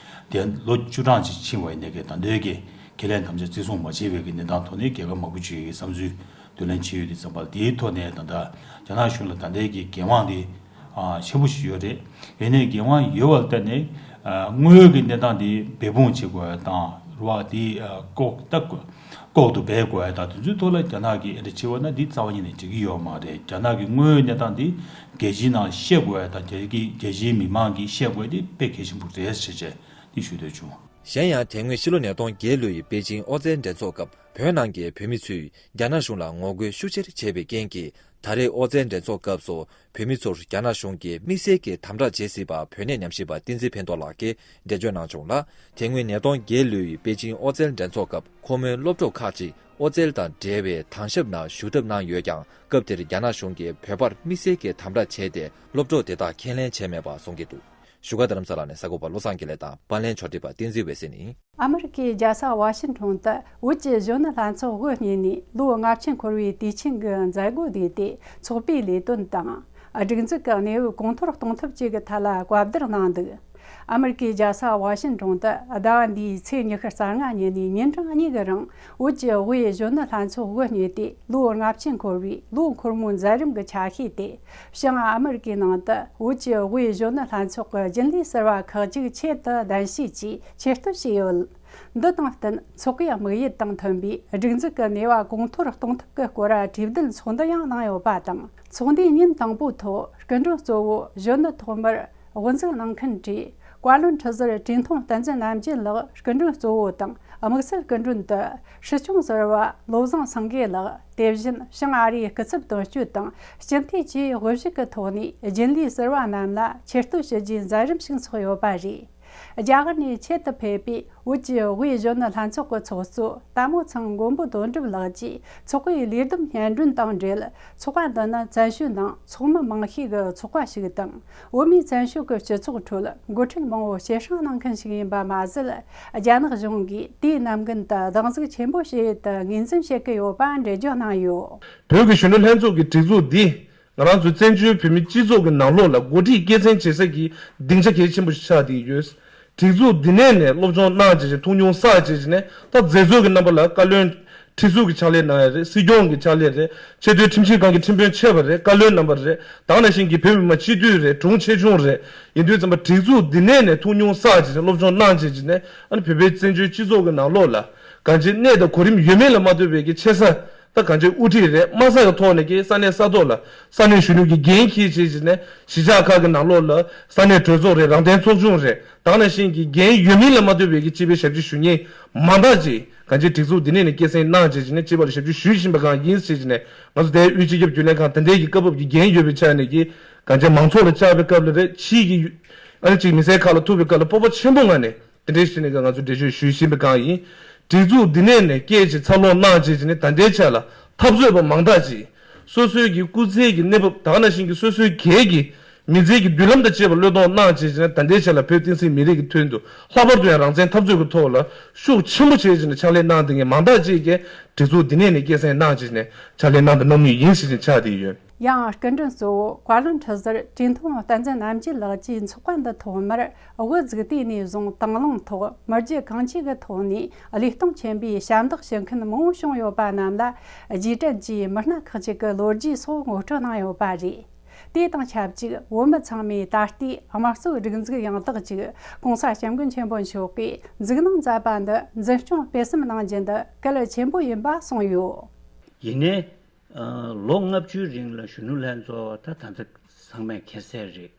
དེ་ལོ་བཅུ་གྲངས་ཅིག་ཕྱིན་པ་ཡིན་ནའི་ད་ལྟའི་གི་ཁས་ལེན་དམ་བཅའ་བརྩི་སྲུང་མ་བྱས་པའི་གི་གནས་སྟངས་ཐོག་ནས་རྒྱལ་ཁབ་མང་པོ་ཅིག་གིས་བསམ་ཚུལ་བསྡུ་ལེན་བྱས་ཡོད་དུས་ཙམ་པ་ལ། དེའི་ཐོག་ནས་ད་ལྟ་རྒྱ་ནག་གཞུང་ལ་ད་ལྟའི་གི་འགན་དབང་དེ་ཨ་ཆེན་པོ་ཞིག་ཡོད་རེད། ཡིན་ནའི་འགན་དབང་ཡོད་པ་ལ་བརྟེན་ནས་ཨ་དངོས་ཡོད་ཀྱི་གནས་སྟངས་དེ་འབད་འབུངས་བྱེད་དགོས་ཡ་དང་། རེད་བ། དེ་ཨ་ལྐོག་ལྟ་དགོས། ལྐོག་ཏུ་སྦས་དགོས་ཡ་དང་། དེ་ཚོའི་ཐོག་ལ་རྒྱ་ནག་གིས་ཨེ་འདྲ་བྱས་པ་ན་འདི་རྩ་བ་ཉིད་ནས་འགྲིག་གི་ཡོད་མ་རེད། རྒྱ་ནག་གི་དངོས་ཡོད་གནས་སྟངས་འདི་རྒྱལ་སྤྱིའི་ནང་བཤད་དགོས་ཡ་དང་། རྒྱལ་སྤྱིའི་རྒྱལ་སྤྱིའི་མི་མང་གིས་བཤད་དགོས་ཡ་འདི་དཔེ་གལ་ཆེན་པོ་རེད་ཟེར་བྱས་འདི་ཞུ་འདོད་བྱུང་། གཞན་ཡང་། དེ་སྔོན་ཕྱི་ལོ་ཉིས་སྟོང་བརྒྱད་ལོའི་པེ་ཅིང་ཨོ་རྩལ་འགྲན་ཚོགས་སྐབས་བོད་ནང་གི་བོད་མི་ཚོས་རྒྱ་ནག་གཞུང་ལ་ངོ་རྒོལ་ཤུགས་ཆེར་བྱས་པའི་རྐྱེན་གྱིས། ད་རེས་ཨོ་རྩལ་འགྲན་ཚོགས་སྐབས་སུ་བོད་མི་ཚོར་རྒྱ་ནག་གཞུང་གིས་དམིགས་བསལ་གྱི་དམ་དྲག་བྱེད་སྲིད་པ། བོད་གནས་ཉམས་ཞིབ་པ་བསྟན་འཛིན་ཕན་ཐོགས་ལགས་ཀྱིས་འགྲེལ་བརྗོད་གནང་བྱུང་ལ། དེ་སྔོན་ཉིས་སྟོང་བརྒྱད་ལོའི་པེ་ཅིང་ཨོ་རྩལ་འགྲན་ཚོགས་སྐབས་ཁོ་མོའི་སློབ་གྲོགས་ཁག་ཅིག་ཨོ་རྩལ་དང་འབྲེལ་བའི་དམ་ཞབས་ནང་ཞུགས་ཐབས་གནང་ཡོད་ཀྱང་། སྐབས་དེར་རྒྱ་ནག་གཞུང་གིས་བོད་པར་དམིགས་བསལ་གྱི་དམ་དྲག་བྱས་ཏེ། སློབ་གྲོགས་དེ་དག་ཁས་ལེན་བྱས་མེད་པ་གསུང་གི་འདུག། བཞུགས་སྒར་རྡ་རམ་ས་ལ་ནས་གསར་འགོད་པ་བློ་བཟང་དགེ་ལེགས་དང་། པར་ལེན་ཕྱོགས་སྒྲིག་པ་བསྟན་འཛིན་འོད་ཟེར་ནས། ཨ་མི་རི་ཀའི་རྒྱལ་ས་ཝ་ཤིང་ཊོན་དུ་བོད་ཀྱི་གཞོན་ནུ་ལྷན་ཚོགས་དབུ་བརྙེས་ནས་ལོ་ལྔ་བཅུ་འཁོར་བའི་དུས་ཆེན་གྱི་མཛད་སྒོ་བསྡུས་ཏེ། ཚོགས་པའི་ལས་དོན་དང་། སྒྲིག་འཛུགས་ཀྱི་གནས་བབ་གོང་མཐོར་གཏོང་ཐབས་བཅས་ཀྱི་ཐད་ལ་བཀའ་བསྡུར་གནང་འདུག། ཨ་མི་རི་ཀའི་རྒྱལ་ས་ཝ་ཤིང་ཊོན་དུ་ཟླ་བ་འདིའི་ཚེས་ཉི་ཤུ་རྩ་ལྔ་ཉིན་ནས་ཉིན་གྲངས་གཉིས་ཀྱི་རིང་། བོད་ཀྱི་དབུས་གཞོན་ནུ་ལྷན་ཚོགས་དབུ་བརྙེས་ཏེ། ལོ་ལྔ་བཅུ་འཁོར་བའི་ལོ་འཁོར་མོའི་མཛད་རིམ་གྱི་ཆ་ཤས་དེ། བྱང་ཨ་མི་རི་ཀའི་ནང་དུ་བོད་ཀྱི་དབུས་གཞོན་ནུ་ལྷན་ཚོགས་ཀྱི་རྒྱུན་ལས་ཟུར་པ་ཁག་ཅིག་ཆེད་དུ་གདན་ཞུས་ཀྱིས་ཆེད་བསྐོ་བྱས་ཡོད། འདི་དང་བསྟུན། ཚོགས་པའི་དམིགས་ཡུལ་དང་མཐུན་པའི་སྒྲིག་འཛུགས་ཀྱི་ནུས་པ་གོང་མཐོར་གཏོང་ཐབས་ཀྱི་སྐོར་གྲོས་བསྡུར་ཚོགས་འདུ་ཡང་གནང་ཡོད་པ་དང་། ཚོགས་འདུའི་ཉིན་དང་པོའི་ཐོག་སྐུ་མགྲོན་གཙོ་བོ་གཞོན་ནུ་ཐོག་མར་དབུ་འཛུགས་གནང་མཁན་གྲས་བཀའ་བློན་ཁྲི་ཟུར་བཀྲས་མཐོང་བསྟན་འཛིན་རྣམ་རྒྱལ་ལགས་སྐུ་མགྲོན་གཙོ་བོ་དང་། དམིགས་བསལ་སྐུ་མགྲོན་དུ་སྲིད་སྐྱོང་ཟུར་པ་བློ་བཟང་སེང་གེ་ལགས། དེ་བཞིན་བྱང་ཨ་རིའི་སྐུ་ཚབ་དོན་གཅོད་དང་སྤྱི་འཐུས་བཅས་དབུ་བཞུགས་ཀྱི་ཐོག་ནས་རྒྱུན་ལས་ཟུར་པ་རྣམས་ལ་ཆེད་བསྐོ་ཞུ་རྒྱུའི་མཛད་རིམ་ཞིག་འཚོགས་ཡོད་པ་རེད། རྒྱ་གར་ནས་ཆེད་དུ་ཕེབས་པའི་བོད་ཀྱི་དབུས་གཞོན་ནུ་ལྷན་ཚོགས་ཀྱི་ཚོགས་གཙོ་རྟ་མོ་ཚང་མགོན་པོ་དོན་གྲུབ་ལགས་ཀྱིས་ཚོགས་པའི་ལས་བསྡོམས་སྙན་སྒྲོན་དང་འབྲེལ། ཚོགས་པ་འདི་ནི་བཙན་བྱོལ་ནང་ཚོགས་མི་མང་ཤོས་ཀྱི་ཚོགས་པ་ཞིག་དང་། བོད་མིའི་བཙན་བྱོལ་གྱི་སྤྱི་ཚོགས་ཁྲོད་འགོ་ཁྲིད་མང་བོ་སྐྱེད་སྲིང་གནང་མཁན་ཞིག་ཡིན་པ་མ་ཟད། རྒྱ་ནག་གཞུང་གིས་དུས་ནམ་རྒྱུན་དུ་སྡང་ཟུག་ཆེན་པོ་བྱེད་ཡུལ་དུ་ངོས་འཛིན་བྱེད་ཀྱི་ཡོད་པ་འགྲེལ་བརྗོད་གནང་ཡོད། བོད་ཀྱི་གཞོན་ནུ་ལྷན་ཚོགས་ཀྱི་སྒྲིག་འཛུགས་འདི། ང་རང་ཚོའི་བཙན་བྱོལ་བོད་མིའི་སྤྱི་ཚོགས་ཀྱི་ནང་ལོགས་ལ་འགོ་ཁྲིད་སྐྱེད་སྲིང་བྱེད་ས་ཀྱི་སྡིངས་ཆ་གལ་ཆེན་པོ་ཞིག་ཆགས་བསྡད་ཡོད། སྒྲིག་འཛུགས་འདི་ནས་ནས་སློབ་སྦྱོང་གནང་བྱས་བྱས་ནས། ཐུགས་སྣང་གསར་བྱས་བྱས་ནས། ད་མཛད་གཙོ་གི་རྣམ་པ་ལ་བཀའ་བློན་ཁྲི་ཟུར་གྱི་ཕྱག་ལས་གནང་ཡ་རེད། སྲིད་སྐྱོང་གི་ཕྱག་ལས་རེད། ཆེས་མཐོའི་ཁྲིམས་ཞིབ་ཁང་གི་ཁྲིམས་དཔོན་ཆེ་བ་རེད། བཀའ་བློན་རྣམ་པ་རེད། ད་ག་ནང་བཞིན་གྱི་བོད་མི་མང་སྤྱི་འཐུས་རེད། དྲུང་ཆེ་ཆུང་རེད། ཡིན་དུས་ཙམ་པ་སྒྲིག་འཛུགས་འདི་ནས་ནས་ཐུགས་སྣང་གསར་བྱས་བྱས་ནས། སློབ་སྦྱོང་གནང་བྱས་བྱས་ནས། ཨ་ནི་བོད་པའི་བཙན་བྱོལ་སྤྱི་ཚོགས་ཀྱི་ནང་ལོགས་ལ་གང་ཅིའི་གནས་དང་གོ་རིམ་ཡོད་མེད་ལ་མ་ལྟོས་པའི་གི་ཆེ་ས། ད་གང་ཅིའི་དབུ་ཁྲིད་རེད། དམའ་ས་གི་ཐོག་ནས་ཀྱི་ས་གནས་ས་ཐོག་ལ་ས་གནས་གཞོན་ནུ་གི་འགན་འཁྱེར་བྱས་བྱས་ནས། གཞིས་ཆགས་ཁག་གི་ནང་ལོགས་ལ་ས་གནས་གྲོས་ཚོགས་རེད། རང་བདེན་ཚོགས་ཆུང་རེད། ད་ག་ནང་བཞིན་གྱི་འགན་ཡོད་མིན་ལ་མ་ལྟོས་པའི་གི་སྤྱི་པའི་ཞབས་ཕྱི་ཞུ་མཁན་མང་དག་ཅིག་གང་ཅིའི་སྒྲིག་འཛུགས་འདི་ནས་ནས་སྐྱེད་སྲིང་གནང་བྱས་བྱས་ནས། སྤྱི་པ་ལ་ཞབས་ཕྱི་ཞུ་བཞིན་པ་གང་ཡིན་བྱས་བྱས་ནས། ང་ཚོ་དེའི་དབུས་སྤྱི་ཁྱབ་རྒྱུན་ལས་ཁང་དེ་འདྲའི་གི་སྐབས་བབ་ཀྱི་འགན་ཡོད་པའི་ཆ་ནས་ཀྱི་གང་ཅིའི་མང་ཚོགས་ལ་བཅར་བའི་སྐབས་ལ་རེད། ཕྱིའི་གི་ཨ་ནི་ཅིག་མི་སེར་ཁག་ལ་ཐུག་པའི་སྐབས་ལ་སྤོབས་པ་ཆེན་པོ་ངང་ནས། དེ་འདྲའི་ཞིག་ནས་ང་ཚོ་འགྲེལ་བརྗོད་ཞུས་བཞིན་པའི་སྒང་ཡིན། སྒྲིག་འཛུགས་འདི་ནས་ནས་སྐད་ཅིག་འཚར་ལོངས་གནང་བྱས་བྱས་ནས། ད་ལྟའི་ཆ་ལ་འཐབ་རྩོད་པ་མང་དག་ཅིག་སོ་སོའི་གི་སྐུ་ཚེའི་གི་གནས་བབ། ད་ག་ནང་བཞིན་གྱི་སོ་སོའི་སྒེར་གྱི་མི་ཚེའི་གི་མདུན་ལམ་དང་བཅས་པ་བློས་གཏོང་གནང་བྱས་བྱས་ནས། ད་ལྟའི་ཆ་ལ་བོད་བསྟན་སྲིད་མི་རིགས་ཀྱི་དོན་དུ་ལྷག་པར་དུ་ཡང་རང་བཙན་འཐབ་རྩོད་ཀྱི་ཐོག་ལ་ཤུགས་ཆེན་པོ་བྱས་བྱས་ནས་ཕྱག་ལས་གནང་བསྡད་མཁན་མང་དག་ཅིག་གིས་སྒྲིག་འཛུགས་འདི་ནས་ནས་སྐྱེད་སྲིང་གནང་བྱས་ནས་ཕྱག་ལས་གནང་དང་གནང་མུས་ཡིན་ཞེས་བྱས་ནས་ཆགས་བསྡད་ཡོད། ཡང་སྐུ་མགྲོན་གཙོ་བོ་བཀའ་བློན་ཁྲི་ཟུར་བཀྲས་མཐོང་བསྟན་འཛིན་རྣམ་རྒྱལ་ལགས་ཀྱིས་ཚོགས་པ་འདི་ཐོག་མར་དབུ་བཙུགས་དུས་ནས་བཟུང་དང་བླངས་ཐོག་མི་རྒྱུ་གང་ཆེ་གི་ཐོག་ནས་བློས་གཏོང་ཆེན་པོས་ཞབས་འདེགས་ཞུ་མཁན་མང་པོ་བྱུང་ཡོད་པ་རྣམས་ལ་རྗེས་དྲན་གྱིས་མི་སྣ་ཁག་ཅིག་གི་ལོ་རྒྱུས་སོགས་ངོ་སྤྲོད་གནང་ཡོད་པ་རེད། དེ་དང་ཆབས་ཅིག་བོད་མི་ཚང་མས་ད་ལྟའི་དམངས་གཙོའི་སྒྲིག་འཛུགས་ཡང་དག་ཅིག་༸གོང་ས་༸སྐྱབས་མགོན་ཆེན་པོ་མཆོག་གིས་འཛུགས་གནང་མཛད་པ་འདི་འཛིན་སྐྱོང་སྤེལ་གསུམ་གནང་རྒྱུ་འདི་གལ་ཆེན་པོ་ཡིན་པ་གསུངས་ཡོད། ཡིན་ནའི། ཨ། ལོ་ལྔ་བཅུའི་རིང་ལ་གཞོན་ནུ་ལྷན་ཚོགས་ད་ད་ལྟ་ཚང་མས་མཁྱེན་གསལ་རེད།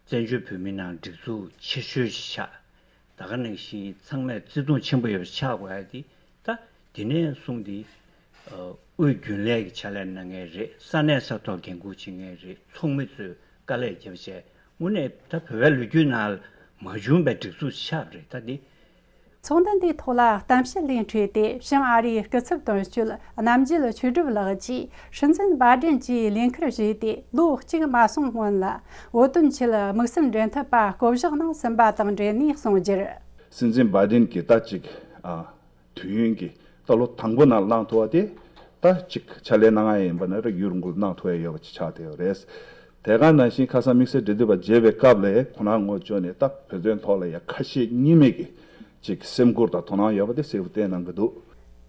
བཙན་བྱོལ་བོད་མིའི་ནང་སྒྲིག་འཛུགས་ཆེ་ཤོས་ཤིག་ཆགས། ད་ག་ནང་བཞིན་ཚང་མས་བརྩི་མཐོང་ཆེན་པོ་ཡོད་པ་ཆགས་དགོས་ཡ་དེ། ད་དེ་ནས་བཟུང་སྟེ། ཨ། དབུས་རྒྱུན་ལས་ཀྱི་ཕྱག་ལས་གནང་མཁན་རེད། ས་གནས་ས་ཐོག་འགན་འཁུར་བྱེད་མཁན་རེད། ཚོགས་མི་ཚོས་ དཀའ་ལས་བརྒྱབ་བྱས་དངོས་གནས་ད་བོད་པའི་ལོ་རྒྱུས་ནང་མ་བྱུང་བའི་སྒྲིག་འཛུགས་ཆགས་པ་རེད་ད་འདི། ཚོགས་འདུ་འདིའི་ཐོག་ལ་གཏམ་བཤད་ལས་འཕྲོས་ཏེ་བྱང་ཨ་རིའི་སྐུ་ཚབ་དོན་གཅོད་རྣམ་རྒྱལ་ཆོས་གྲུབ་ལགས་ཀྱིས་སྲིད་འཛིན་བྷའི་ཌེན་གྱིས་ལས་འཁུར་བཞེས་ཏེ་ལོ་གཅིག་མ་སོང་སྔོན་ལ་བོད་དོན་ཆེད་དམིགས་བསལ་འབྲེལ་མཐུད་པ་བསྐོ་གཞག་གནང་ཟིན་པ་དང་འབྲེལ་ནས་གསུངས་རྒྱུར། སྲིད་འཛིན་བྷའི་ཌེན་གྱིས་ད་ཅིག་ཨ། དུས་ཡུན་གྱི་ད་ལོ་དང་པོ་ནང་གནང་ཐུབ་པ་དེ་ད་ཅིག་ཕྱག་ལས་གནང་ཡ་ཡིན་པ་ན་ར་ཡུན་རིང་པོ་གནང་ཐུབ་ཡ་ཡོད་པ་ཅིག་ཆགས་བསྡད་ཡོད་རེད། དེ་ག་ནང་བཞིན་ཁ་སང་དམིགས་བསལ་འབྲེལ་མཐུད་པ་མཇལ་བའི་སྐབས་ལ་ཁོ་རང་ངོས་ཕྱོགས་ནས་ད་བོད་དོན་ཐོག་ལ་ཡ་ཁ་ཞེ་གཉིས་མེད་ཀྱི་ཅིག་སེམས་ཁུར་དང་དོ་སྣང་ཡོད་པ་དེ་གསལ་པོ་བསྟན་གནང་གི་འདུག།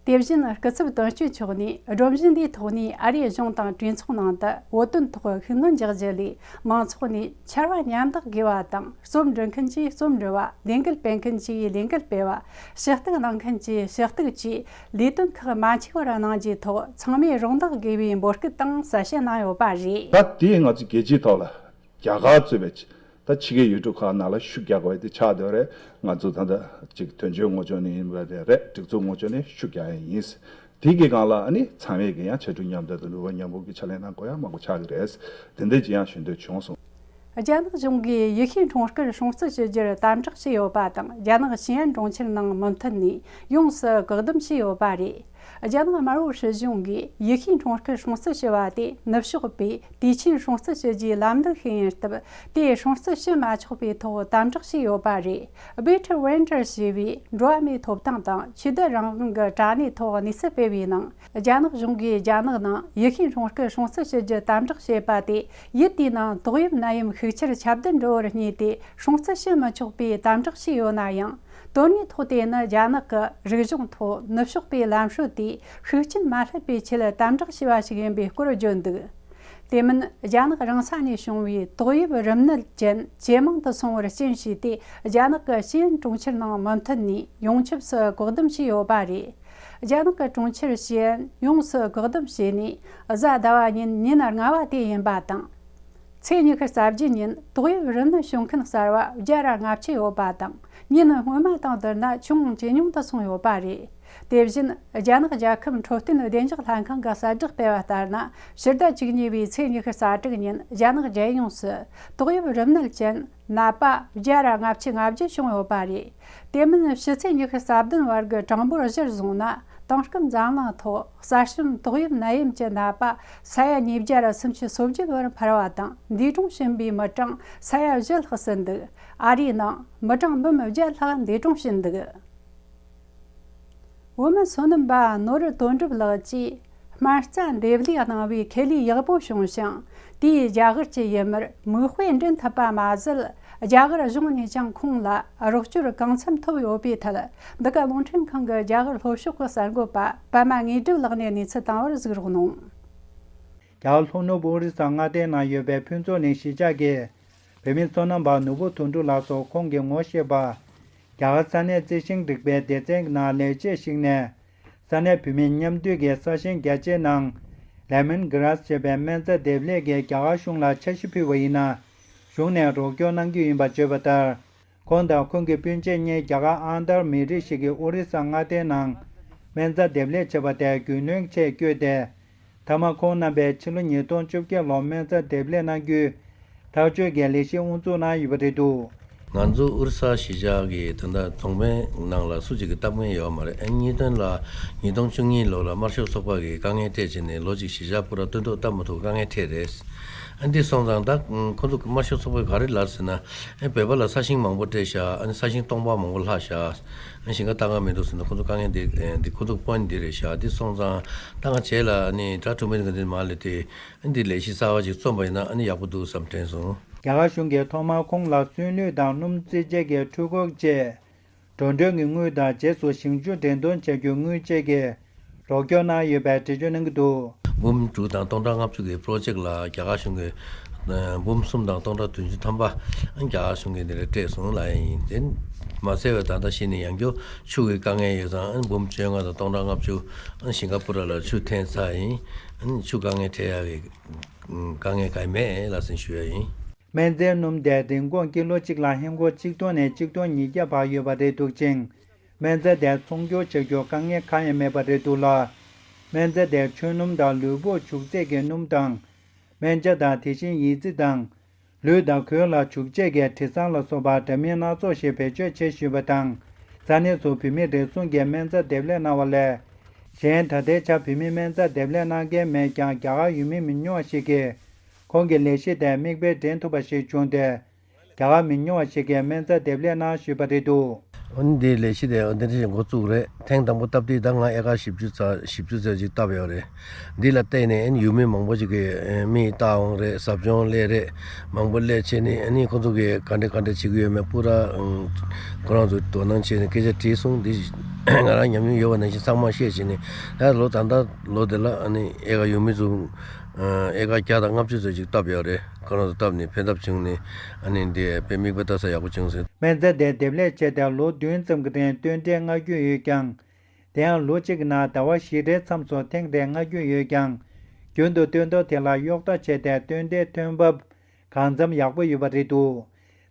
དེ་བཞིན་སྐུ་ཚབ་དོན་གཅོད་མཆོག་ནས་སྒྲོམ་གཞི་འདིའི་ཐོག་ནས་ཨ་རིའི་གཞུང་དང་གྲོས་ཚོགས་ནང་དུ་བོད་དོན་ཐོག་ཤུགས་སྣོན་རྒྱག་རྒྱུ་ལས་མང་ཚོགས་ནས་ཕྱར་བ་ཉམས་བདག་དགོས་པ་དང་། རྩོམ་འབྲི་མཁན་གྱིས་རྩོམ་འབྲི་བ། ལས་འགུལ་སྤེལ་མཁན་གྱིས་ལས་འགུལ་སྤེལ་བ། ཞུ་གཏུག་གནང་མཁན་གྱིས་ཞུ་གཏུག་བཅས་ལས་དོན་ཁག་མ་འཆུག་པར་གནང་རྒྱུའི་ཐོག་ཚང་མས་རོགས་འདེགས་དགོས་པའི་འབོད་སྐུལ་དང་གསལ་བཤད་གནང་ཡོད་པ་རེད། ད་དེས་ང་ཚོ་རྒྱལ་སྤྱིའི་ཐོག་ལ་རྒྱ་གར་གཙོས་པའི་ད་ཕྱི་རྒྱལ་ཡུལ་གྲུ་ཁག་ནང་ལ་ཤུགས་རྒྱག་དགོས་དེ་ཆགས་བསྡད་རེད། ང་ཚོ་ད་ལྟ་ཅིག་དོན་གཅོད་ངོས་ཕྱོགས་ནས་ཡིན་པ་རེད། སྒྲིག་འཛུགས་ངོས་ཕྱོགས་ནས་ཤུགས་རྒྱག་ཡ་ཡིན། དེ་གི་སྒང་ལ་ཨ་ནི་ཚང་མས་ཀྱི་ཡང་ཕྱར་གྲུ་མཉམ་འདེགས་དང་ནུས་པ་མཉམ་སྤུངས་ཀྱི་ཕྱག་ལས་གནང་དགོས་ཡ་མང་པོ་ཆགས་ཀྱི་རེད། དེ་འདྲ་ཅིག་ཡང་ཞུ་འདོད་བྱུང་སོང་། རྒྱ་ནག་གཞུང་གིས་ཡེ་ཤུའི་སྲུང་སྐར་སྲུང་བརྩི་ཞུ་རྒྱུར་དམ་དྲག་བྱས་ཡོད་པ་དང་། རྒྱ་ནག་ཞི་ཨན་གྲོང་ཁྱེར་ནང་མུ་མཐུད་ནས་ཡོངས་སུ་བཀག་སྡོམ་བྱས་ཡོད་པ་རེད། རྒྱ་ནག་དམར་པོའི་སྲིད་གཞུང་གིས་ཡེ་ཤུའི་སྲུང་སྐར་སྲུང་བརྩི་ཞུ་བ་དེ་ནུབ་ཕྱོགས་པས་དུས་ཆེན་སྲུང་བརྩི་ཞུ་རྒྱུའི་ལམ་ལུགས་ཤིག་ཡིན་སྟབས། དེ་སྲུང་བརྩི་ཞུ་མ་ཆོག་པའི་ཐོག་དམ་དྲག་བྱས་ཡོད་པ་རེད། Better Winter ཞེས་པའི་འགྲོ་བ་མིའི་ཐོབ་ཐང་དང་ཆོས་དད་རང་དབང་གི་དྲ་གནས་ཐོག་གནས་ཚུལ་སྤེལ་བའི་ནང་། རྒྱ་ནག་གཞུང་གིས་རྒྱ་ནག་ནང་ཡེ་ཤུའི་སྲུང་སྐར་སྲུང་བརྩི་ཞུ་རྒྱུ་དམ་དྲག་བྱས་པ་དེ་ཡུལ་དེའི་ནང་ཏོག་དབྱིབས་ནད་ཡམས་ཤུགས་ཆེར་ཁྱབ་གདལ་འགྲོ་བར་བསྙད་དེ་སྲུང་བརྩི་ཞུ་མི་ཆོག་པའི་དམ་དྲག་བྱས་ཡོད་ན་ཡང་། དོན་དངོས་ཐོག་དེ་ནི་རྒྱ་ནག་གི་རིག་གཞུང་ཐོག་ནུབ་ཕྱོགས་པའི་ལམ་སྲོལ་དེའི་ཤུགས་རྐྱེན་མ་སླེབས་པའི་ཆེད་དམ་དྲག་བྱས་པ་ཞིག་ཡིན་པའི་སྐོར་བརྗོད་འདུག། དེ་མིན་རྒྱ་ནག་རང་ས་ནས་བྱུང་བའི་ཏོག་དབྱིབས་རིམས་ནད་ཅན་ཇེ་མང་དུ་སོང་བར་རྐྱེན་བྱས་ཏེ། རྒྱ་ནག་གི་ཞི་ཨན་གྲོང་ཁྱེར་ནང་མུ་མཐུད་ནས་ཡོངས་ཁྱབ་སུ་བཀག་སྡོམ་བྱས་ཡོད་པ་རེད། རྒྱ་ནག་གི་གྲོང་ཁྱེར་ཞི་ཨན་ཡོངས་སུ་བཀག་སྡོམ་བྱས་ནས་གཟའ་ཟླ་བ་ཉིན་ཉིན་ལྔ་བ་དེ་ཡིན་པ་དང་། ཚེས་ཉི་ཤུ་རྩ་བརྒྱད་ཉིན་ཏོག་དབྱིབས་རིམས་ནད་བྱུང་མཁན་གསར་བ་བརྒྱ་ར་ལྔ་བཅུ་ཡོད་པ་དང་། ཉིན་སྔོན་མ་དང་བསྡུར་ན་ཅུང་ཇེ་ཉུང་དུ་སོང་ཡོད་པ་རེད། དེ་བཞིན་རྒྱ་ནག་རྒྱལ་ཁབ་འཕྲོད་བསྟེན་བདེ་འཇགས་ལྷན་ཁང་གི་གསལ་བསྒྲགས་སྤེལ་བ་ལྟར་ན། ཕྱི་ཟླ་བཅུ་གཉིས་པའི་ཚེས་ཉི་ཤུ་རྩ་དྲུག་ཉིན་རྒྱ་ནག་རྒྱལ་ཡོངས་སུ་ཏོག་དབྱིབས་རིམས་ནད་ཅན་ནད་པ་བརྒྱ་ར་ལྔ་བཅུ་ང་བརྒྱད་བྱུང་ཡོད་པ་རེད། དེ་མིན་ཕྱི་ཚེས་ཉི་ཤུ་རྩ་བདུན་བར་གྱི་གྲངས་འབོར་གཞིར་བཟུང་ན། དེང་སྐབས་འཛམ་གླིང་ཐོག་གསར་བྱུང་ཏོག་དབྱིབས་ནད་ཡམས་ཀྱི་ནད་པ་ས་ཡ་ཉིས་བརྒྱ་ར་སུམ་ཅུ་སོ་བརྒྱད་བར་འཕར་བ་དང་། འདས་གྲོངས་ཕྱིན་པའི་མི་གྲངས་ས་ཡ་བཞི་ལྷག་ཟིན་འདུག། ཨ་རིའི་ནང་མི་གྲངས་འབུམ་བརྒྱ་ལྷག་འདས་གྲོངས་ཕྱིན་འདུག། བོད་མི་བསོད་ནམས་པ་ནོར་བུ་དོན་གྲུབ་ལགས་ཀྱིས་སྨན་རྩྭ་འདེབས་ལས་གནང་བའི་ཁེ་ལས་ཡག་པོ་བྱུང་ཞིང་། དེའི་རྒྱ་གར་གྱི་ཡུལ་མིར་མིག་དཔེ་འདྲེན་ཐུབ་པ་མ་ཟད། རྒྱ་གར་གཞུང་ནས་ཀྱང་ཁོང་ལ་རོགས་སྐྱོར་གང་འཚམ་ཐོབ་ཡོད་པའི་ཐད། འདི་ག་རླུང་འཕྲིན་ཁང་གི་རྒྱ་གར་ལྷོ་ཕྱོགས་ཀྱི་གསར་འགོད་པ་པད་མ་དངོས་གྲུབ་ལགས་ནས་གནས་ཚུལ་བཏང་བར་གཟིགས་རོགས་གནང་། རྒྱ་གར་ལྷོ་ནུབ་ཨོ་རི་ས་མངའ་སྡེའི་ནང་ཡོད་པའི་ཕུན་ཚོགས་གླིང་གཞིས་ཆགས་ཀྱི་བོད་མི་བསོད་ནམས་པ་ནོར་བུ་དོན་གྲུབ་ལགས་སོགས་ཁོང་གིས་ངོ་ཤེས་པ། རྒྱ་གར་ས་གནས་རྩི་ཤིང་རིག་པའི་སྡེ་ཚན་གྱི་ནང་ལས་བྱེད་ཞིག་ནས། ས་གནས་བོད་མིའི་མཉམ་འདུས་ཀྱི་ས་ཞིང་རྒྱ་ཆེའི་ནང་ལེ་མོན་གྷི་ར་སི་ཞེས་པའི་སྨན་རྩྭ་འདེབས་ལས་ཀྱི་རྒྱ་གར་གཞུང་ལ་འཆར་གཞི་ཕུལ་བ་ཡིན་ན། གཞུང་ནས་རོགས་སྐྱོར་གནང་རྒྱུ་ཡིན་པ་བརྗོད་པ་ལྟར། ཁོང་དང་ཁོང་གི་སྤུན་མཆེད་གཉིས་རྒྱ་གར་ཨང་དར་མི་རིགས་ཤིག་གིས་ཨོ་རི་ས་མངའ་སྡེའི་ནང་སྨན་རྩྭ་འདེབས་ལས་བྱེད་པ་དེར་རྒྱུས་ལོན་ཆེད་བསྐྱོད་དེ། མཐའ་མ་ཁོང་རྣམ་པས་ཕྱི་ལོ་ཉིས་སྟོང་བཅོ་བརྒྱད་ལོར་སྨན་རྩྭ་འདེབས་ལས་གནང་རྒྱུའི་ཐག་གཅོད་ཀྱི་ལས་གཞི་དབུ་འཛུགས་གནང་ཡོད་པ་རེད་འདུག། ང་ཚོ་ཨོ་རི་ས་གཞིས་ཆགས་ཀྱི་ད་ལྟ་རྫོང་དཔོན་ནང་ལ་སུ་གཅིག་གིས་སྟབས་ངན་ཡོད་མ་རེད། ཨ་ནི་གཉིས་དོན་ལ་ཉིས་སྟོང་བཅུ་གཉིས་ལོ་ལ་དམར་ཤོག་ཚོགས་པ་གིས་དཀའ་ངལ་སྤྲད་བྱས་ནས་ལོ་གཅིག་གཞིས་ཆགས་པུ་ར་སྟོན་ཐོག་བཏབ་མ་ཐུབ་དཀའ་ངལ་འཕྲད་རེད། ཨ་འདི་སོང་ཙང་ད་ཁོ་ཚོ་དམར་ཤོག་ཚོགས་པས་ག་རེ་ལབ་ཟེར་ན། ཨ་བོད་པ་ལ་ས་ཞིང་མང་པོ་སྤྲད་ཤག། ཨ་ནི་ས་ཞིང་སྟོང་པ་མང་པོ་ལྷག་ཤག། ཨ་ཞིང་ཁ་བཏང་ག་མི་འདུག་ཟེར་ན་ཁོ་ཚོ་དཀའ་ངལ་འདི་འདི་ཁོ་ཚོ་པོན་འདི་རེད་ཤག། འདི་སོང་ཙང་ད་ང་བྱས་ལ་ཨ་ནི་དྲ་ཐུག་མི་འདི་ག་འདི་མ་ལས་ཏེ། ཨ་འདི་ལས་གཞི་གསར་བ་ཅིག་རྩོམ་པ་ཡིན་ན་ཨ་ནི་ཡག་པོ་འདུག་བསམ་དྲན་སོང་། རྒྱ་གར་གཞུང་གིས་ཐོག་མར་ཁོང་ལ་སོན་ལུད་དང་སྣུམ་རྩི་བྱེད་ཀྱི་འཕྲུལ་འཁོར་བཅས་འགྲོ་གྲོན་གྱི་དངུལ་དང་རྗེས་སུ་ཞིང་ཆུ་འདྲེན་གཏོང་བྱ་རྒྱུའི་དངུལ་བཅས་ཀྱི་རོགས་སྐྱོར་གནང་ཡོད་པའི་འགྲེལ་བརྗོད་གནང་གི་འདུག། འབུམ་དྲུག་དང་སྟོང་ཕྲག་ལྔ་བཅུ་གི་པྲོ་ཇེག་ལ་རྒྱ་གར་གཞུང་གིས་འབུམ་གསུམ་དང་སྟོང་ཕྲག་བདུན་ཅུ་ཐམ་པ་རྒྱ་གར་གཞུང་གིས་འདི་ལ་སྤྲད་སོང་ལབ་ཡ་ཡིན། དེ་མ་ཟད་པའི་ད་ལྟ་གཞི་ནས་ཡང་བསྐྱར་ཆུ་གི་དཀའ་ངལ་ཡོད་ཙང་འབུམ་བཅོ་ལྔ་དང་སྟོང་ཕྲག་ལྔ་བཅུ་ཤིང་ག་པུ་ར་ལ་ཆུ་འཐེན་ཚར་ཡིན། ཆུ་དཀའ་ངལ་འཕྲད་ཡ་གི་དཀའ་ངལ་གང་ཡང་མེད་ལབ་ཟིན་ཞུ་ཡ་ཡིན། སྨན་རྩྭའི་སྣུམ་དེ་རིན་གོང་ཀི་ལོ་གཅིག་ལ་ཧིན་སྒོར་གཅིག་སྟོང་ནས་གཅིག་སྟོང་ཉིས་བརྒྱ་བར་ཡོད་པ་རེད་འདུག་ཅིང་། སྨན་རྩྭ་དེ་ཚོང་སྒྱུར་བྱ་རྒྱུར་དཀའ་ངལ་གང་ཡང་མེད་པ་རེད་འདུག་ལ། སྨན་རྩྭ་དེ་ཆུ་སྣུམ་དང་ལུས་པོ་བྱུག་རྫས་ཀྱི་སྣུམ་དང་། སྨན་ཆ་དང་དེ་བཞིན་ཡི་ཙི་དང་། ལུས་དང་གོས་ལ་བྱུག་ཆས་ཀྱི་དྲི་བཟང་ལ་སོགས་པ་འདྲ་མིན་སྣ་ཚོགས་ཤིག་བེད་སྤྱོད་བྱེད་བཞིན་པ་དང་། ས་གནས་སུ་བོད་མི་རེ་ཟུང་གིས་སྨན་རྩྭ་འདེབས་ལས་གནང་བ་ལས། གཞན་ད་ལྟའི་ཆར་བོད་མིས་སྨན་རྩྭ་འདེབས་ལས་གནང་མཁན་མེད་ཀྱང་། རྒྱ་གར་ཡུལ་མི་མི་ཉུང་བ་ཞིག་གིས་ཁོང་གི་ལས་གཞི་དེ་མིག་དཔེ་འདྲེན་ཐུབ་པ་ཞིག་བྱུང་སྟེ། རྒྱ་གར་མི་ཉུང་བ་ཞིག་གིས་སྨན་རྩྭ་འདེབས་ལས་གནང་བཞིན་པ་རེད་འདུག་འོན་ཏེ་ལས་གཞི་དེ་འདི་འདྲ་ཞིག་འགོ་བཙུགས་རེད། ཐེངས་དང་པོ་བཏབ་དུས་ད་ང་ཨེ་ཀར་བཞི་བཅུ་ཙམ་བཞི་བཅུ་ཙམ་ཅིག་བཏབ་ཡོད་རེད། འདི་ལ་བལྟས་ནས་ཨན་ཡུལ་མི་མང་པོ་ཅིག་གིས་ཨེ་མིག་བལྟ་འོང་རེད། ཟབ་སྦྱོང་སླེབས་རེད། མང་པོ་སླེབས་བྱས་ནས་ཨ་ནི་ཁོ་ཚོ་གིས་ག་འདྲ་ག་འདྲ་བྱེད་ཀྱི་ཡོད་མེད་པུ་ར་ཨང་ཁོ་རང་ཚོ་དོ་སྣང་བྱས་ནས་སྐད་ཆ་དྲིས་སོང་། འདི་ང་རང་ཉམས་མྱོང་ཡོད་པ་ནང་བཞིན་ཚང་མ་བཤད་བྱས་ནས། ད་ལོ་ད་ལྟ་ལོ་འདི་ལ་ཨ་ནི་ཨེ་ཀར་ཡུལ་མི་ཚོ་ཨེ་ཀར་བརྒྱ་དང་ལྔ་བཅུ་ཙམ་ཅིག་བཏབ་ཡོད་རེད། ཁོ་རང་ཚོ་བཏབ་ནས་ཕན་ཐབས་བྱུང་ནས་ཨ་ནི་འདི་དཔེ་མིག་དཔེ་ལྟ་ས་ཡག་པོ་བྱུང་ཟེར། སྨན་རྩྭ་དེ་འདེབས་ལས་བྱས་ཏེ་ལོ་བདུན་ཙམ་གྱི་རིང་སྟོན་འབྲས་མངའ་རྒྱུ་ཡོད་ཀྱང་། དེ་ཡང་ལོ་གཅིག་གི་ནང་ཟླ་བ་བཞི་རེའི་མཚམས་སུ་ཐེངས་རེ་མངའ་རྒྱུ་ཡོད་ཀྱང་། རྒྱུན་དུ་སྟོན་ཐོག་དེ་ལ་གཡོག་བརྡ་བྱས་ཏེ་སྟོན་འབྲས་ཐོན་འབབ་གང་འཚམ་ཡག་པོ་ཡོད་པ་རེད་འདུག་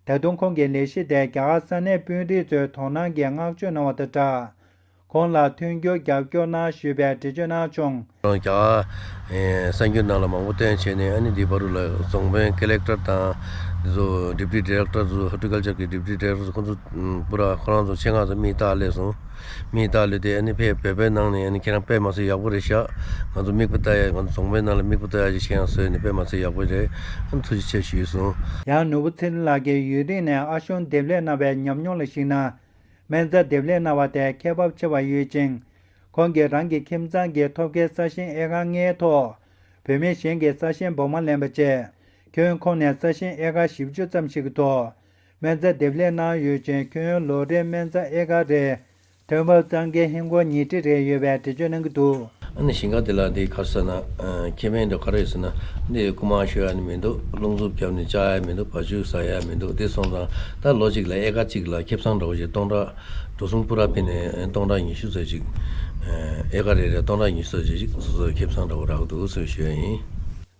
ད་དུང་ཁོང་གི་ལས་གཞི་དེ་རྒྱ་གར་ས་གནས་དཔོན་རིགས་ཚོའི་དོ་སྣང་གིས་བསྔགས་བརྗོད་གནང་བ་དང་སྦྲགས། ཁོང་ལ་མཐུན་འགྱུར་རྒྱབ་སྐྱོར་གནང་ཞུས་པའི་འགྲེལ་བརྗོད་གནང་བྱུང་། རྒྱ་གར་ཨེ་གསར་འགྱུར་ནང་ལ་མང་པོ་བཏོན་བྱས་ནས། ཨ་ནི་འདི་བར་དུ་ལ་རྫོང་དཔོན་ཀེ་ལེག་ཊར་དང་འདི་ཚོ་ཌི་པུ་ཊི་ཌི་རེག་ཊར་ཚོ། ཧོར་ཊི་ཀལ་ཅར་གྱི་ཌི་པུ་ཊི་ཌི་རེག་ཊར་ཚོ། ཁོང་ཚོ་ཨམ་པུ་ར་ཁོ་རང་ཚོ་ཆེད་མངགས་སུ་མིག་བལྟ་སླེབས་སོང་། མིག་བལྟ་སླེབས་ཏེ་ཨ་ནི་ཕེབས་བོད་པའི་ནང་ནས་ཨ་ནི་ཁྱེད་རང་དཔེ་མ་སྲིད་ཡག་པོ་རེད་ཤག་ང་ཚོ་མིག་དཔེ་ལྟ་ཡ། ང་ཚོ་རྫོང་དཔོན་ནང་ལ་མིག་དཔེ་ལྟ་ཡ་ཅིག་ཤེས་ཡང་བཟོས་ནས་དཔེ་མ་སྲིད་ཡག་པོ་རེད། ཨ་ནི་ཐུགས་རྗེ་ཆེ་ཞུས་སོང་། ཡང་ནོར་བུ་ཚེ་རིང་ལགས་ཀྱིས་ཡུན་རིང་ནས་ཨ་ཞོན་འདེབས་ལས་གནང་བའི་ཉམས་མྱོང་ལ་གཞིགས་ན། སྨན་རྩྭ་འདེབས་ལས་གནང་བ་དེ་ཁེ་བབ་ཆེ་བ་ཡོད་ཅིང་། ཁོང་གིས་རང་གི་ཁྱིམ་ཚང་གི་ཐོབ་མཁན་ས་ཞིང་ཨེ་ཀར་ལྔའི་ཐོག་བོད་མི་གཞན་གྱི་ས་ཞིང་འབོར་མ་ལེན་པ་བཅས། ཁྱོན་ཁོངས་ནས་ས་ཞིང་ཨེ་ཀར་བཞི་བཅུ་ཙམ་ཞིག་གི་ཐོག་སྨན་རྩྭ་འདེབས་ལས་གནང་ཡོད་ཅིང་། ཁྱོན་ལོ་རེའི་སྨན་རྩྭ་ཨེ་ཀར་རེར་ཐོན་འབབ་བརྩམ་མཁན་ཧིན་སྒོར་ཉིས་ཁྲི་རེ་ཡོད་པའི་འགྲེལ་བརྗོད་གནང་གི་འདུག་ཨ་ནི་ཞིང་ཁ་དེ་ལ་འདི་ག་རེ་ཟེར་ན། ཨ་ཁེ་ཕན་འདྲ་ག་རེ་ཡོད་ཟེར་ན། འདི་རྐུ་མ་ཤོར་ཡ་ནི་མི་འདུག་རླུང་འཚུབ་བརྒྱབ་ནས་བཅག་ཡ་མི་འདུག་བ་ཕྱུགས་ཟ་ཡ་མི་འདུག་དེ་སོང་ཙང་ད་ལོ་གཅིག་ལ་ཨེ་ཀར་གཅིག་ལ་ཁེ་བཟང་འདྲ་བོ་ཞིག་སྟོང་ཕྲག་འགྲོ་སོང་པུ་ར་ཕིན་ནས་སྟོང་ཕྲག་ཉི་ཤུ་ཙམ་ཞིག་ཨེ་ཀར་རེ་རེ་སྟོང་ཕྲག་ཉི་ཤུ་ཙམ་ཞིག་སོ་སོའི་ཁེ་བཟང་འདྲ་བོ་རག་འདུག་ཟེར་ཞུ་ཡ་ཡིན།